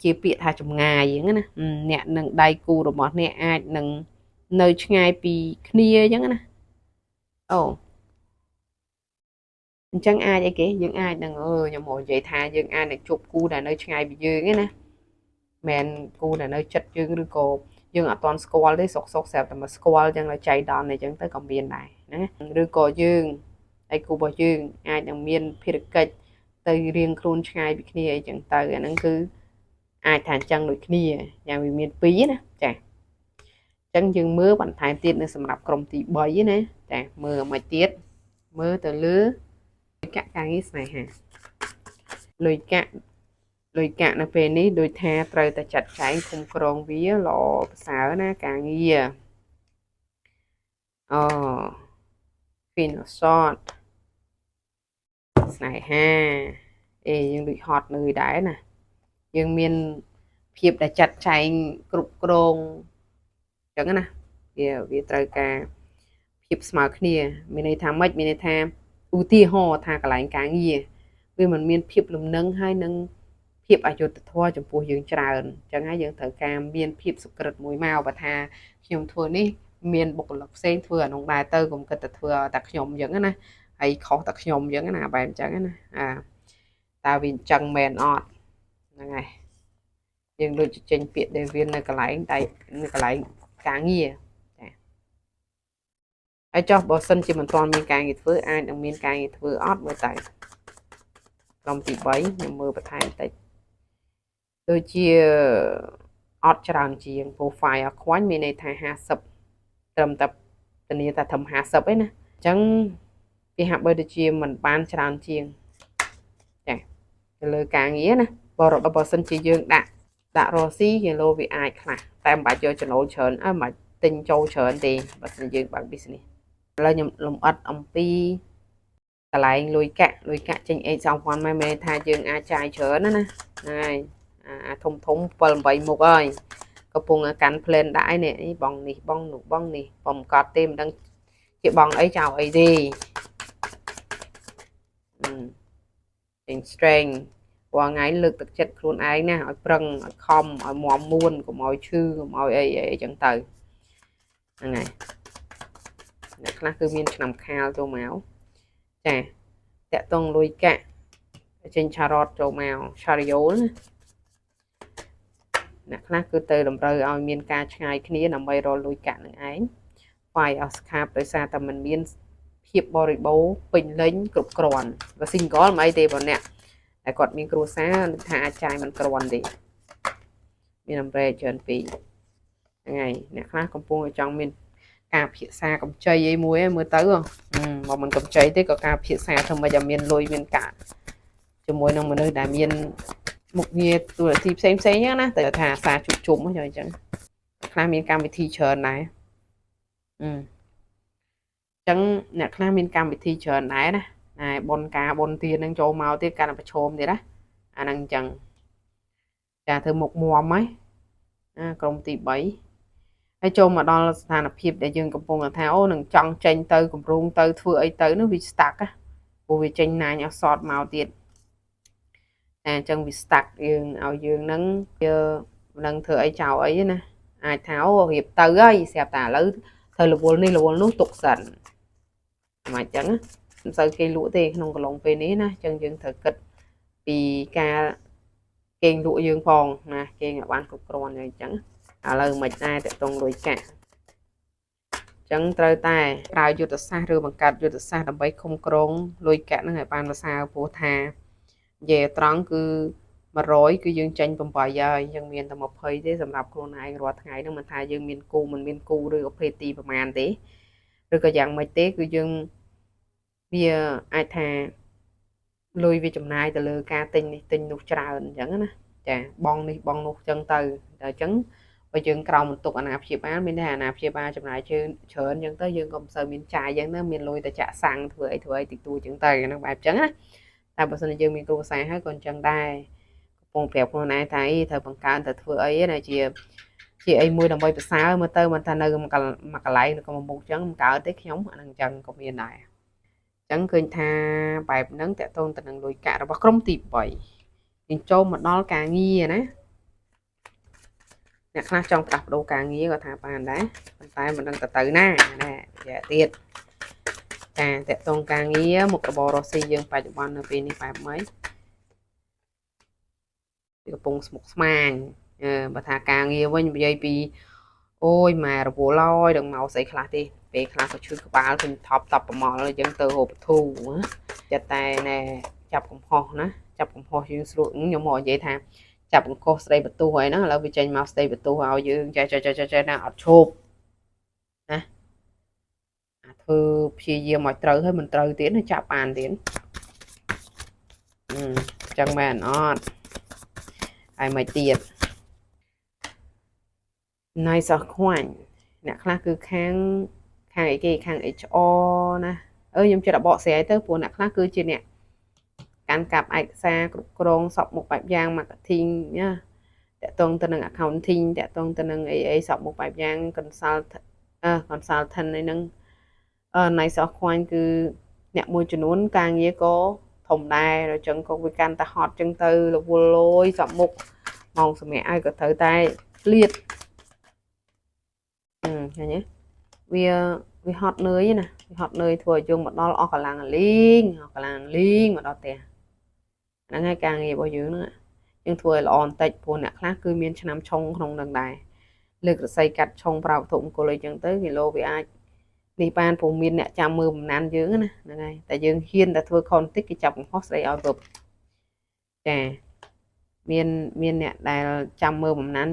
ជាពាក្យថាចម្ងាយអញ្ចឹងណាអ្នកនឹងដៃគូរបស់អ្នកអាចនឹងនៅឆ្ងាយពីគ្នាអញ្ចឹងណាអូអញ្ចឹងអាចអីគេយើងអាចនឹងអឺខ្ញុំមកនិយាយថាយើងអាចនឹងជួបគូដែលនៅឆ្ងាយពីយើងឯណាមិនគូដែលនៅចិត្តយើងឬក៏យើងអត់ទាន់ស្គាល់ទេសុកសុកស្រាប់តែមកស្គាល់អញ្ចឹងដល់ចៃដន្យអញ្ចឹងទៅក៏មានដែរណាឬក៏យើងឯគូរបស់យើងអាចនឹងមានភារកិច្ចទៅរៀងខ្លួនឆ្ងាយពីគ្នាអីចឹងទៅអាហ្នឹងគឺអាចថាអញ្ចឹងដូចគ្នាយ៉ាងវាមានពីរណាចាអញ្ចឹងយើងមើលបន្ថែមទៀតនៅសម្រាប់ក្រុមទី3ណាចាមើលមកទៀតមើលទៅលើលុយកាក់ការងារស្នេហាលុយកាក់លុយកាក់នៅពេលនេះដូចថាត្រូវតែចាត់ចែងឃុំក្រងវាល្អប្រសើរណាការងារអូ Queen of Swords ស្នេហាអេយើងដូចហត់នឿយដែរណាយើងមានភាពដែលចាត់ចែងគ្រប់គ្រងអញ្ចឹងណាវាវាត្រូវការភាពស្មើគ្នាមានន័យថាម៉េចមានន័យថា ឧទាហរណ៍ថាកន្លែងការងារវាមិនមានភាពលំនឹងហើយនឹងភាពអយុត្តិធម៌ចំពោះយើងច្រើនអញ្ចឹងហើយយើងត្រូវការមានភាពសុក្រិតមួយមកបើថាខ្ញុំធ្វើនេះមានបុគ្គលិកផ្សេងធ្វើអានោះដែរទៅកុំគិតតែធ្វើតែខ្ញុំអញ្ចឹងណាហើយខុសតែខ្ញុំអញ្ចឹងណាបែបអញ្ចឹងណាអាតើវាអញ្ចឹងមែនអត់ហ្នឹងហើយយើងដូចចេញពាក្យ Devil នៅកន្លែងតែនៅកន្លែងការងារចាហើយចុះបើសិនជាមិនទាន់មានការងារធ្វើអាចនឹងមានការងារធ្វើអត់មើលទៅក្រុមទី3ខ្ញុំមើលបន្ថែមតិចដូចជាអត់ច្រើនជាង profile អខ្វាញ់មានន័យថា50ត្រឹមតែធានាថាត្រឹម50ឯណាអញ្ចឹងវាហាក់បីដូចជាមិនបានច្រើនជាងចាទៅលើការងារណាបើសិនជាយើងដាក់ដាក់រកស៊ីគីឡូវាអាចខ្លះតែមិនបាច់យកចំណូលច្រើនអើមិនបាច់ទិញចូលច្រើនទេបើសិនយើងបើក business ឥឡូវខ្ញុំលំអិតអំពីកន្លែងលុយកាក់លុយកាក់ចេញ Eight of Wands មកមានថាយើងអាចចាយច្រើនណាណាហ្នឹងហើយអាធំធំ7 8មុខហើយកំពុងកាន់ plan ដាក់ឯនេះបងនេះបងនោះបងនេះបំកត់ទេមិនដឹងជាបងអីចៅអីទេអឺចេញ strength រាល់ថ្ងៃលើកទឹកចិត្តខ្លួនឯងណាឲ្យប្រឹងឲ្យខំឲ្យមមមួនកុំឲ្យឈឺកុំឲ្យអីអីចឹងទៅហ្នឹងហើយអ្នកខ្លះគឺមានឆ្នាំខាលចូលមកចាតាក់តងលុយកាក់ចេញ Chariot ចូលមក Chariot ណាអ្នកខ្លះគឺទៅតម្រូវឲ្យមានការឆ្ងាយគ្នាដើម្បីរកលុយកាក់នឹងឯង Five of Cups ដោយសារតែมันមានភាពបរិបូរណ៍ពេញលេញគ្រប់គ្រាន់បើ single មិនអីទេបើអ្នកតែគាត់មានគ្រួសារថាអាចចាយមិនគ្រាន់ទេមានអំរែកច្រើនពីរហ្នឹងហើយអ្នកខ្លះកំពុងតែចង់មានការពិភាក្សាកម្ចីអីមួយមើលទៅមកមិនកម្ចីទេក៏ការពិភាក្សាធ្វើម៉េចឲ្យមានលុយមានកាក់ជាមួយនឹងមនុស្សដែលមានមុខងារទូរទីផ្សេងផ្សេងហ្នឹងណាតែថាសារជួបជុំអញ្ចឹងខ្លះមានកម្មវិធីច្រើនដែរអឺចឹងអ្នកខ្លះមានកម្មវិធីច្រើនដែរណាណែប៉ុនការបនទៀននឹងចូលមកទៀតកាន់តែប្រឈមទៀតណាអាហ្នឹងអញ្ចឹងចាធ្វើមុខមមហើយអាក្រុមទី3ហើយចូលមកដល់ស្ថានភាពដែលយើងកំពុងថាអូនឹងចង់ចេញទៅកម្រងទៅធ្វើអីទៅនោះវា stuck ព្រោះវាចេញណាញអសតមកទៀតតែអញ្ចឹងវា stuck យើងឲ្យយើងនឹងវានឹងធ្វើអីចោលអីណាអាចថាអូរៀបទៅហើយស្រាប់តែឥឡូវធ្វើរវល់នេះរវល់នោះទុកសិនមិនអញ្ចឹងមិនសូវគេលក់ទេក្នុងកន្លងពេលនេះណាអញ្ចឹងយើងត្រូវគិតពីការគេងលក់យើងផងណាគេងឲ្យបានគ្រប់គ្រាន់អញ្ចឹងឥឡូវមិនដែរតកតងលុយកាក់ចឹងត្រូវតែប្រើយុទ្ធសាស្ត្រឬបង្កើតយុទ្ធសាស្ត្រដើម្បីឃុំក្រងលុយកាក់នឹងឲ្យបានប្រសើរព្រោះថានិយាយត្រង់គឺ100គឺយើងចេញ8ហើយយើងមានតែ20ទេសម្រាប់ខ្លួនឯងរាល់ថ្ងៃហ្នឹងមិនថាយើងមានគូមិនមានគូឬក៏ភេទទីប្រមាណទេឬក៏យ៉ាងម៉េចទេគឺយើងវាអាចថាលុយវាចំណាយទៅលើការទិញនេះទិញនោះច្រើនអញ្ចឹងណាចាបងនេះបងនោះអញ្ចឹងទៅតែអញ្ចឹងបើយើងក្រោមបន្ទុកអាណាព្យាបាលមានតែអាណាព្យាបាលចំណាយជើងច្រើនអញ្ចឹងទៅយើងក៏មិនសូវមានចាយអញ្ចឹងទៅមានលុយតែចាក់សាំងធ្វើអីធ្វើអីតិចតួចអញ្ចឹងទៅហ្នឹងបែបអញ្ចឹងណាតែបើសិនជាយើងមានគ្រួសារហើយក៏អញ្ចឹងដែរកំពុងប្រាប់ខ្លួនឯងថាអីត្រូវបង្កើនទៅធ្វើអីណាជាជាអីមួយដើម្បីប្រសើរមើលទៅមិនថានៅមួយកន្លែងឬក៏មួយមុខអញ្ចឹងមិនកើតទេខ្ញុំអាហ្នឹងអញ្ចឹងក៏មានដែរអញ្ចឹងឃើញថាបែបហ្នឹងតកតងទៅនឹងលុយកាក់របស់ក្រុមទី3យើងចូលមកដល់ការងារណាអ្នកខ្លះចង់ផ្លាស់ប្ដូរការងារក៏ថាបានដែរប៉ុន្តែមិនដឹងទៅទៅណាណែយ៉ាទៀតចាតកតងការងារមុខរបររកស៊ីយើងបច្ចុប្បន្ននៅពេលនេះបែបម៉េចវាកំពុងស្មុគស្មាញអឺបើថាការងារវិញនិយាយពីអូយម៉ែរវល់ហើយដឹងមកស្អីខ្លះទេពេលខ្លះក៏ឈឺក្បាលឃើញថប់តប់ប្រមល់អញ្ចឹងទៅហូបបធូចិត្តតែណែចាប់កំហុសណាចាប់កំហុសយើងស្រួលខ្ញុំមកនិយាយថាចាប់អង្គុសស្ដីបន្ទោសហើយហ្នឹងឥឡូវវាចេញមកស្ដីបន្ទោសឲ្យយើងចេះចេះចេះចេះណាអត់ឈប់ណាអាធ្វើព្យាយាមឲ្យត្រូវហើយមិនត្រូវទៀតណាចាប់បានទៀតអឺចឹងមែនអត់ហើយមកទៀតណៃសោះខ្វាញ់អ្នកខ្លះគឺខាងខាងអីគេខាង HR ណាអឺខ្ញុំចិត្តបកស្រាយទៅព្រោះអ្នកខ្លះគឺជាអ្នកកាន់កាប់ឯកសារគ្រប់គ្រងសពមុខបែបយ៉ាង marketing ណាតកតងទៅនឹង accounting តកតងទៅនឹងអីអីសពមុខបែបយ៉ាង consult អឺ consultant អីហ្នឹងអឺ Knight of Coin គឺ អ្នកមួយចំនួនការងារក៏ធំដែរដល់ចឹងក៏វាកាន់តែហត់ចឹងទៅរវល់លយសពមុខម៉ោងសម្រាប់ឲ្យក៏ត្រូវតែឆ្លៀតអឺឃើញទេវាវាហត់នឿយណាវាហត់នឿយធ្វើឲ្យយើងមកដល់អស់កម្លាំងលីងអស់កម្លាំងលីងមកដល់ផ្ទះហ្នឹងហើយការងាររបស់យើងហ្នឹងយើងធ្វើឲ្យល្អបន្តិចព្រោះអ្នកខ្លះគឺមានឆ្នាំឆុងក្នុងនឹងដែរលើករស័យកាត់ឆុងប្រើវត្ថុមង្គលអីចឹងទៅគីឡូវាអាចនេះបានព្រោះមានអ្នកចាំមើលបំណានយើងណាហ្នឹងហើយតែយើងហ៊ានតែធ្វើខុសបន្តិចគេចាប់កំហុសស្ដីឲ្យវឹបចាមានមានអ្នកដែលចាំមើលបំណាន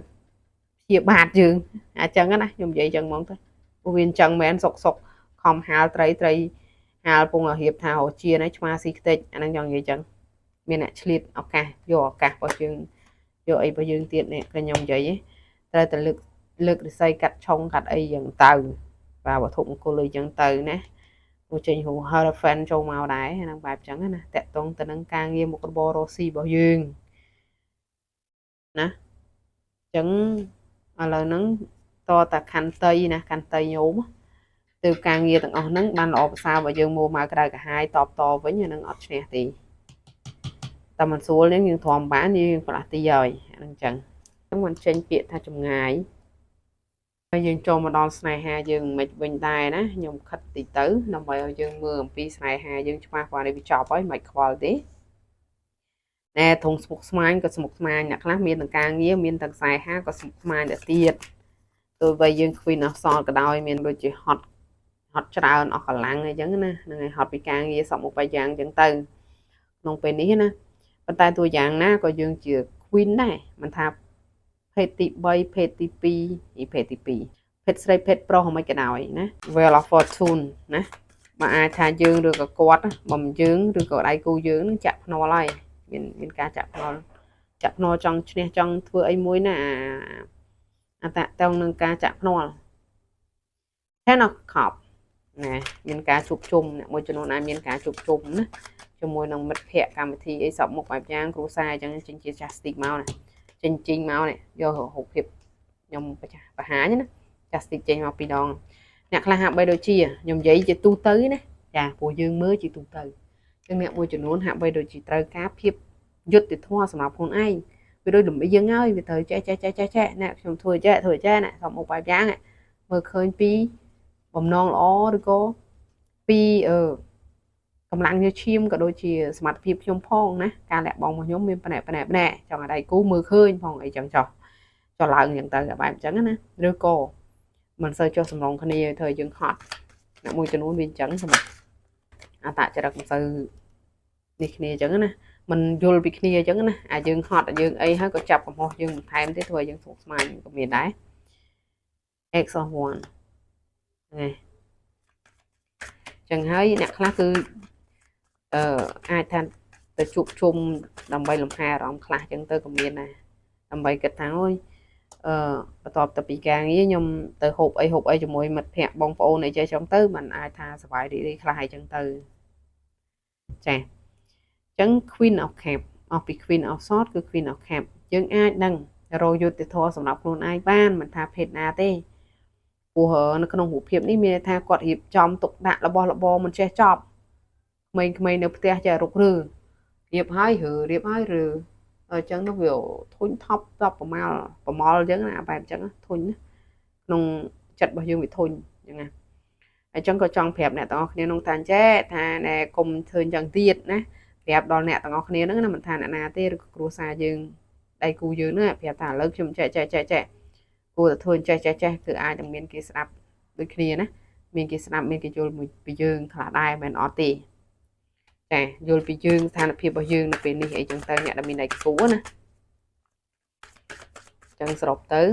ព្យាបាទយើងអញ្ចឹងណាខ្ញុំនិយាយអញ្ចឹងហ្មងទៅព្រោះវាអញ្ចឹងមែនសុកសុកខំហាលត្រីត្រីហាលពងឲ្យរៀបថារកជានេះឆ្មាស៊ីខ្ទេចអាហ្នឹងចង់និយាយអញ្ចឹងមានអ្នកឆ្លៀតឱកាសយកឱកាសរបស់យើងយកអីរបស់យើងទៀតនេះក៏ខ្ញុំនិយាយត្រូវតែលើកលើករិស័យកាត់ឆុងកាត់អីយ៉ាងទៅបាទវត្ថុមង្គលអីចឹងទៅណាព្រោះចេញរូ Hierophant ចូលមកដែរហ្នឹងបែបចឹងណាតកតងទៅនឹងការងារមុខរបររកស៊ីរបស់យើងណាចឹងឥឡូវហ្នឹងតតាខន្តីណាខន្តីញោមទើបការងារទាំងអស់ហ្នឹងបានល្អប្រសើរបើយើងមួម៉ៅក្តៅក្រហាយតបតវិញអានឹងអត់ឈ្នះទេតែមិនស្រួលនេះយើងទ្រាំបានយើងផ្លាស់ទីហើយអានឹងចឹងចឹងមិនចេញពាក្យថាចម្ងាយហើយយើងចូលមកដល់ស្នេហាយើងមិនវិញដែរណាខ្ញុំខិតតិចទៅដើម្បីឲ្យយើងមើលអំពីស្នេហាយើងច្បាស់ព្រោះនេះវាចប់ហើយមិនខ្វល់ទេណែធុងស្មុកស្មាញក៏ស្មុកស្មាញអ្នកខ្លះមានទាំងការងារមានទាំងស្នេហាក៏ស្មុកស្មាញទៅទៀតទោះបីយើង Queen of Swords ក៏ដោយមានដូចជាហត់ហត់ច្រើនអស់កម្លាំងអីចឹងណាហ្នឹងហើយហត់ពីការងារសពមុខបែបយ៉ាងចឹងទៅក្នុងពេលនេះណាប៉ុន្តែតួយ៉ាងណាក៏យើងជា Queen ដែរមិនថាភេទទី3ភេទទី2ភេទទី2ភេទស្រីភេទប្រុសមិនក៏ដោយណា Wheel of Fortune ណាបើអាចថាយើងឬក៏គាត់បើមិនយើងឬក៏ដៃគូយើងនឹងចាក់ភ្នាល់ហើយមានមានការចាក់ភ្នាល់ចាក់ភ្នាល់ចង់ឈ្នះចង់ធ្វើអីមួយណាអាតាក់តងនឹងការចាក់ភ្នាល់ Ten of Cup ណាមានការជួបជុំអ្នកមួយចំនួនអាចមានការជួបជុំណាជាមួយនឹងមិត្តភ័ក្តិកម្មវិធីអីសពមុខបែបយ៉ាងគ្រួសារអញ្ចឹងចេញជា Justice មកណាចេញចេញមកនេះយករូបភាពខ្ញុំបង្ហាញណា Justice ចេញមកពីរដងអ្នកខ្លះហាក់បីដូចជាខ្ញុំនិយាយជាទូទៅណាចាព្រោះយើងមើលជាទូទៅចឹងអ្នកមួយចំនួនហាក់បីដូចជាត្រូវការភាពយុត្តិធម៌សម្រាប់ខ្លួនឯងវាដូចលំអៀងហើយវាត្រូវចេះចេះចេះចេះចេះអ្នកខ្ញុំធ្វើចេះធ្វើចេះណាសំមុខបែបយ៉ាងមើលឃើញពីបំណងល្អឬក៏ពីអឺកម្លាំងញើសឈាមក៏ដូចជាសមត្ថភាពខ្ញុំផងណាការលះបង់របស់ខ្ញុំមានផ្នែកផ្នែកផ្នែកចង់ឲ្យដៃគូមើលឃើញផងអីចឹងចោះចុះឡើងចឹងទៅបែបអញ្ចឹងណាឬក៏មិនសូវចុះសម្រងគ្នាធ្វើឲ្យយើងហត់អ្នកមួយចំនួនវាអញ្ចឹងសម្រាប់អតចរិតមិនសូវនេះគ្នាអញ្ចឹងណាមិនយល់ពីគ្នាអញ្ចឹងណាអាយើងហត់អាយើងអីហើយក៏ចាប់កំហុសយើងបន្ថែមទៀតធ្វើឲ្យយើងស្មុគស្មាញក៏មានដែរ Ace of Wands ហ្នឹងចឹងហើយអ្នកខ្លះគឺអឺអាចថាទៅជួបជុំដើម្បីលំហែអារម្មណ៍ខ្លះចឹងទៅក៏មានដែរដើម្បីគិតថាអូយអឺបន្ទាប់ទៅពីការងារខ្ញុំទៅហូបអីហូបអីជាមួយមិត្តភ័ក្តិបងប្អូនអីចេះចឹងទៅมันអាចថាសប្បាយរីករាយខ្លះអីចឹងទៅចាអញ្ចឹង Queen of Cup អស់ពី Queen of Swords គឺ Queen of Cup យើងអាចនឹងរកយុត្តិធម៌សម្រាប់ខ្លួនឯងបានមិនថាភេទណាទេព្រោះនៅក្នុងរូបភាពនេះមានន័យថាគាត់រៀបចំទុកដាក់របស់របរមិនចេះចប់ក្មេងៗនៅផ្ទះចេះរុករើរៀបហើយឬរៀបហើយឬអញ្ចឹងនោះវាធុញថប់តបប្រមាលប្រមល់អញ្ចឹងណាបែបអញ្ចឹងធុញណាក្នុងចិត្តរបស់យើងវាធុញអញ្ចឹងណាអញ្ចឹងក៏ចង់ប្រាប់អ្នកទាំងអស់គ្នានោះថាចេះថាណែកុំធ្វើអញ្ចឹងទៀតណាប្រាប់ដល់អ្នកទាំងអស់គ្នាហ្នឹងណាមិនថាអ្នកណាទេឬក៏គ្រួសារយើងដៃគូយើងហ្នឹងប្រាប់ថាឥឡូវខ្ញុំចេះចេះចេះចេះគួរតែធ្វើចេះចេះចេះគឺអាចនឹងមានគេស្ដាប់ដូចគ្នាណាមានគេស្ដាប់មានគេយល់មួយពីយើងខ្លះដែរមិនអត់ទេចាយល់ពីយើងស្ថានភាពរបស់យើងនៅពេលនេះអីចឹងទៅអ្នកដែលមានដៃគូណាចឹងសរុបទៅ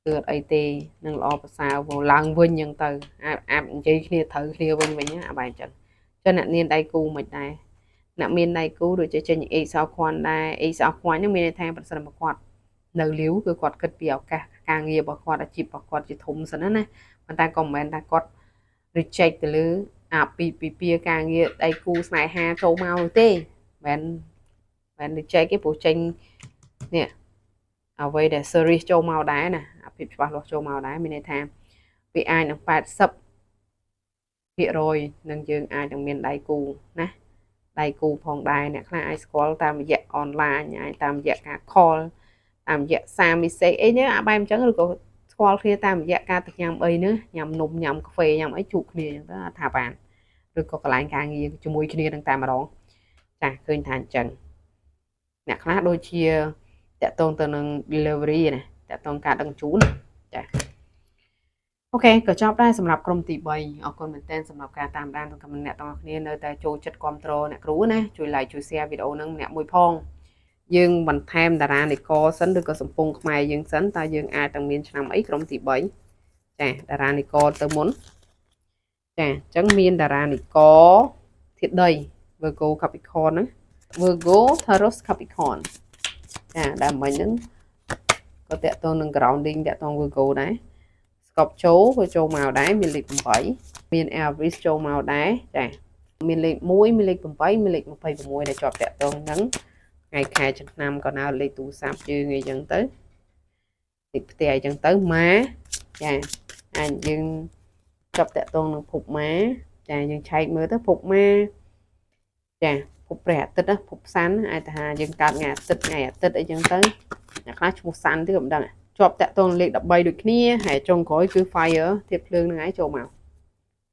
គឺអត់អីទេនឹងល្អប្រសើរឡើងវិញចឹងទៅអាចអាចនិយាយគ្នាត្រូវគ្នាវិញវិញណាបែបចឹងចឹងអ្នកមានដៃគូមិនដែរអ្នកមានដៃគូដូចជាចេញ Ace of Coin ដែរ Ace of Coin ហ្នឹងមានន័យថាប្រសិនបើគាត់នៅលាវគឺគាត់គិតពីឱកាសការងាររបស់គាត់អាជីពរបស់គាត់ជាធំសិនណាណាប៉ុន្តែក៏មិនមែនថាគាត់ reject ទៅលើអាពីពីពីការងារដៃគូស្នេហាចូលមកនោះទេមិនមែន reject ទេព្រោះចេញនេះអ្វីដែល serious ចូលមកដែរណាអាភាពច្បាស់លាស់ចូលមកដែរមានន័យថាវាអាចនឹង80 ភាគរយនឹងយើងអាចនឹងមានដៃគូណាដៃគូផងដែរអ្នកខ្លះអាចស្គាល់តាមរយៈអនឡាញអាចតាមរយៈការ call តាមរយៈសារ message អីនេះអាបែបអញ្ចឹងឬក៏ស្គាល់គ្នាតាមរយៈការទៅញ៉ាំអីនេះញ៉ាំនំញ៉ាំកាហ្វេញ៉ាំអីជួបគ្នាអញ្ចឹងទៅអាចថាបានឬក៏កន្លែងការងារជាមួយគ្នានឹងតែម្ដងចាឃើញថាអញ្ចឹងអ្នកខ្លះដូចជាតាក់ទងទៅនឹង delivery ណាតាក់ទងការដឹកជញ្ជូនចា OK ក៏ចប់ដែរសម្រាប់ក្រុមទី3អរគុណមែនទែនសម្រាប់ការតាមដានទាំងកំអ្នកទាំងអស់គ្នានៅតែចូលចិត្តគ្រប់គ្រងអ្នកគ្រូណាជួយ like ជួយ share វីដេអូហ្នឹងម្នាក់មួយផងយើងបន្ថែមតារានិករសិនឬក៏សំពងខ្មែរយើងសិនតើយើងអាចនឹងមានឆ្នាំអីក្រុមទី3ចាតារានិករទៅមុនចាអញ្ចឹងមានតារានិករធាតុដី Virgo Capricorn ណា Virgo Taurus Capricorn ចាដែលមិញហ្នឹងក៏តាក់ទងនឹង grounding តាក់ទង Virgo ដែរ Scorpio ក៏ចូលមកដែរមានលេខ8មាន Aries ចូលមកដែរចាមានលេខ1មានលេខ8មានលេខ26ដែលជាប់តាក់ទងហ្នឹងថ្ងៃខែឆ្នាំក៏នៅលេខទូរស័ព្ទយើងអីចឹងទៅលេខផ្ទះអីចឹងទៅម៉ាចាអាចយើងជាប់តាក់ទងនឹងភពម៉ាចាយើងឆែកមើលទៅភពម៉ាចាភពព្រះអាទិត្យណាភព Sun អាចថាយើងកើតថ្ងៃអាទិត្យថ្ងៃអាទិត្យអីចឹងទៅអ្នកខ្លះឈ្មោះ Sun ទៀតក៏មិនដឹងជាប់តាក់ទងលេខ13ដូចគ្នាហើយចុងក្រោយគឺ fire ធាតុភ្លើងនឹងឯងចូលមក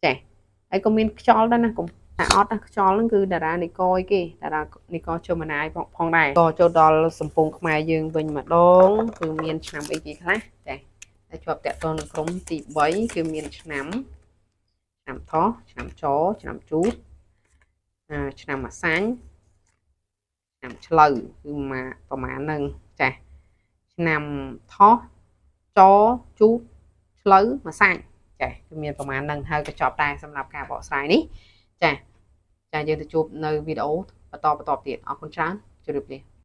ចាហើយក៏មានខ្យល់ដែរណាកុំតែអត់ណាខ្យល់ហ្នឹងគឺតារានិករគេតារានិករ Gemini ផងដែរក៏ចូលដល់សំពងខ្មែរយើងវិញម្ដងគឺមានឆ្នាំអីគេខ្លះចាតែជាប់តាក់ទងនឹងក្រុមទី3គឺមានឆ្នាំឆ្នាំថោះឆ្នាំចឆ្នាំជូតឆ្នាំអាសាញ់ឆ្នាំឆ្លូវគឺមកប្រហែលហ្នឹងចាឆ្នាំថោះចជូតឆ្លូវម្សាញ់ចាគឺមានប្រហែលហ្នឹងហើយក៏ចប់ដែរសម្រាប់ការបកស្រាយនេះចាចាយើងទៅជួបនៅវីដេអូបន្តបន្តទៀតអរគុណច្រើនជម្រាបលា។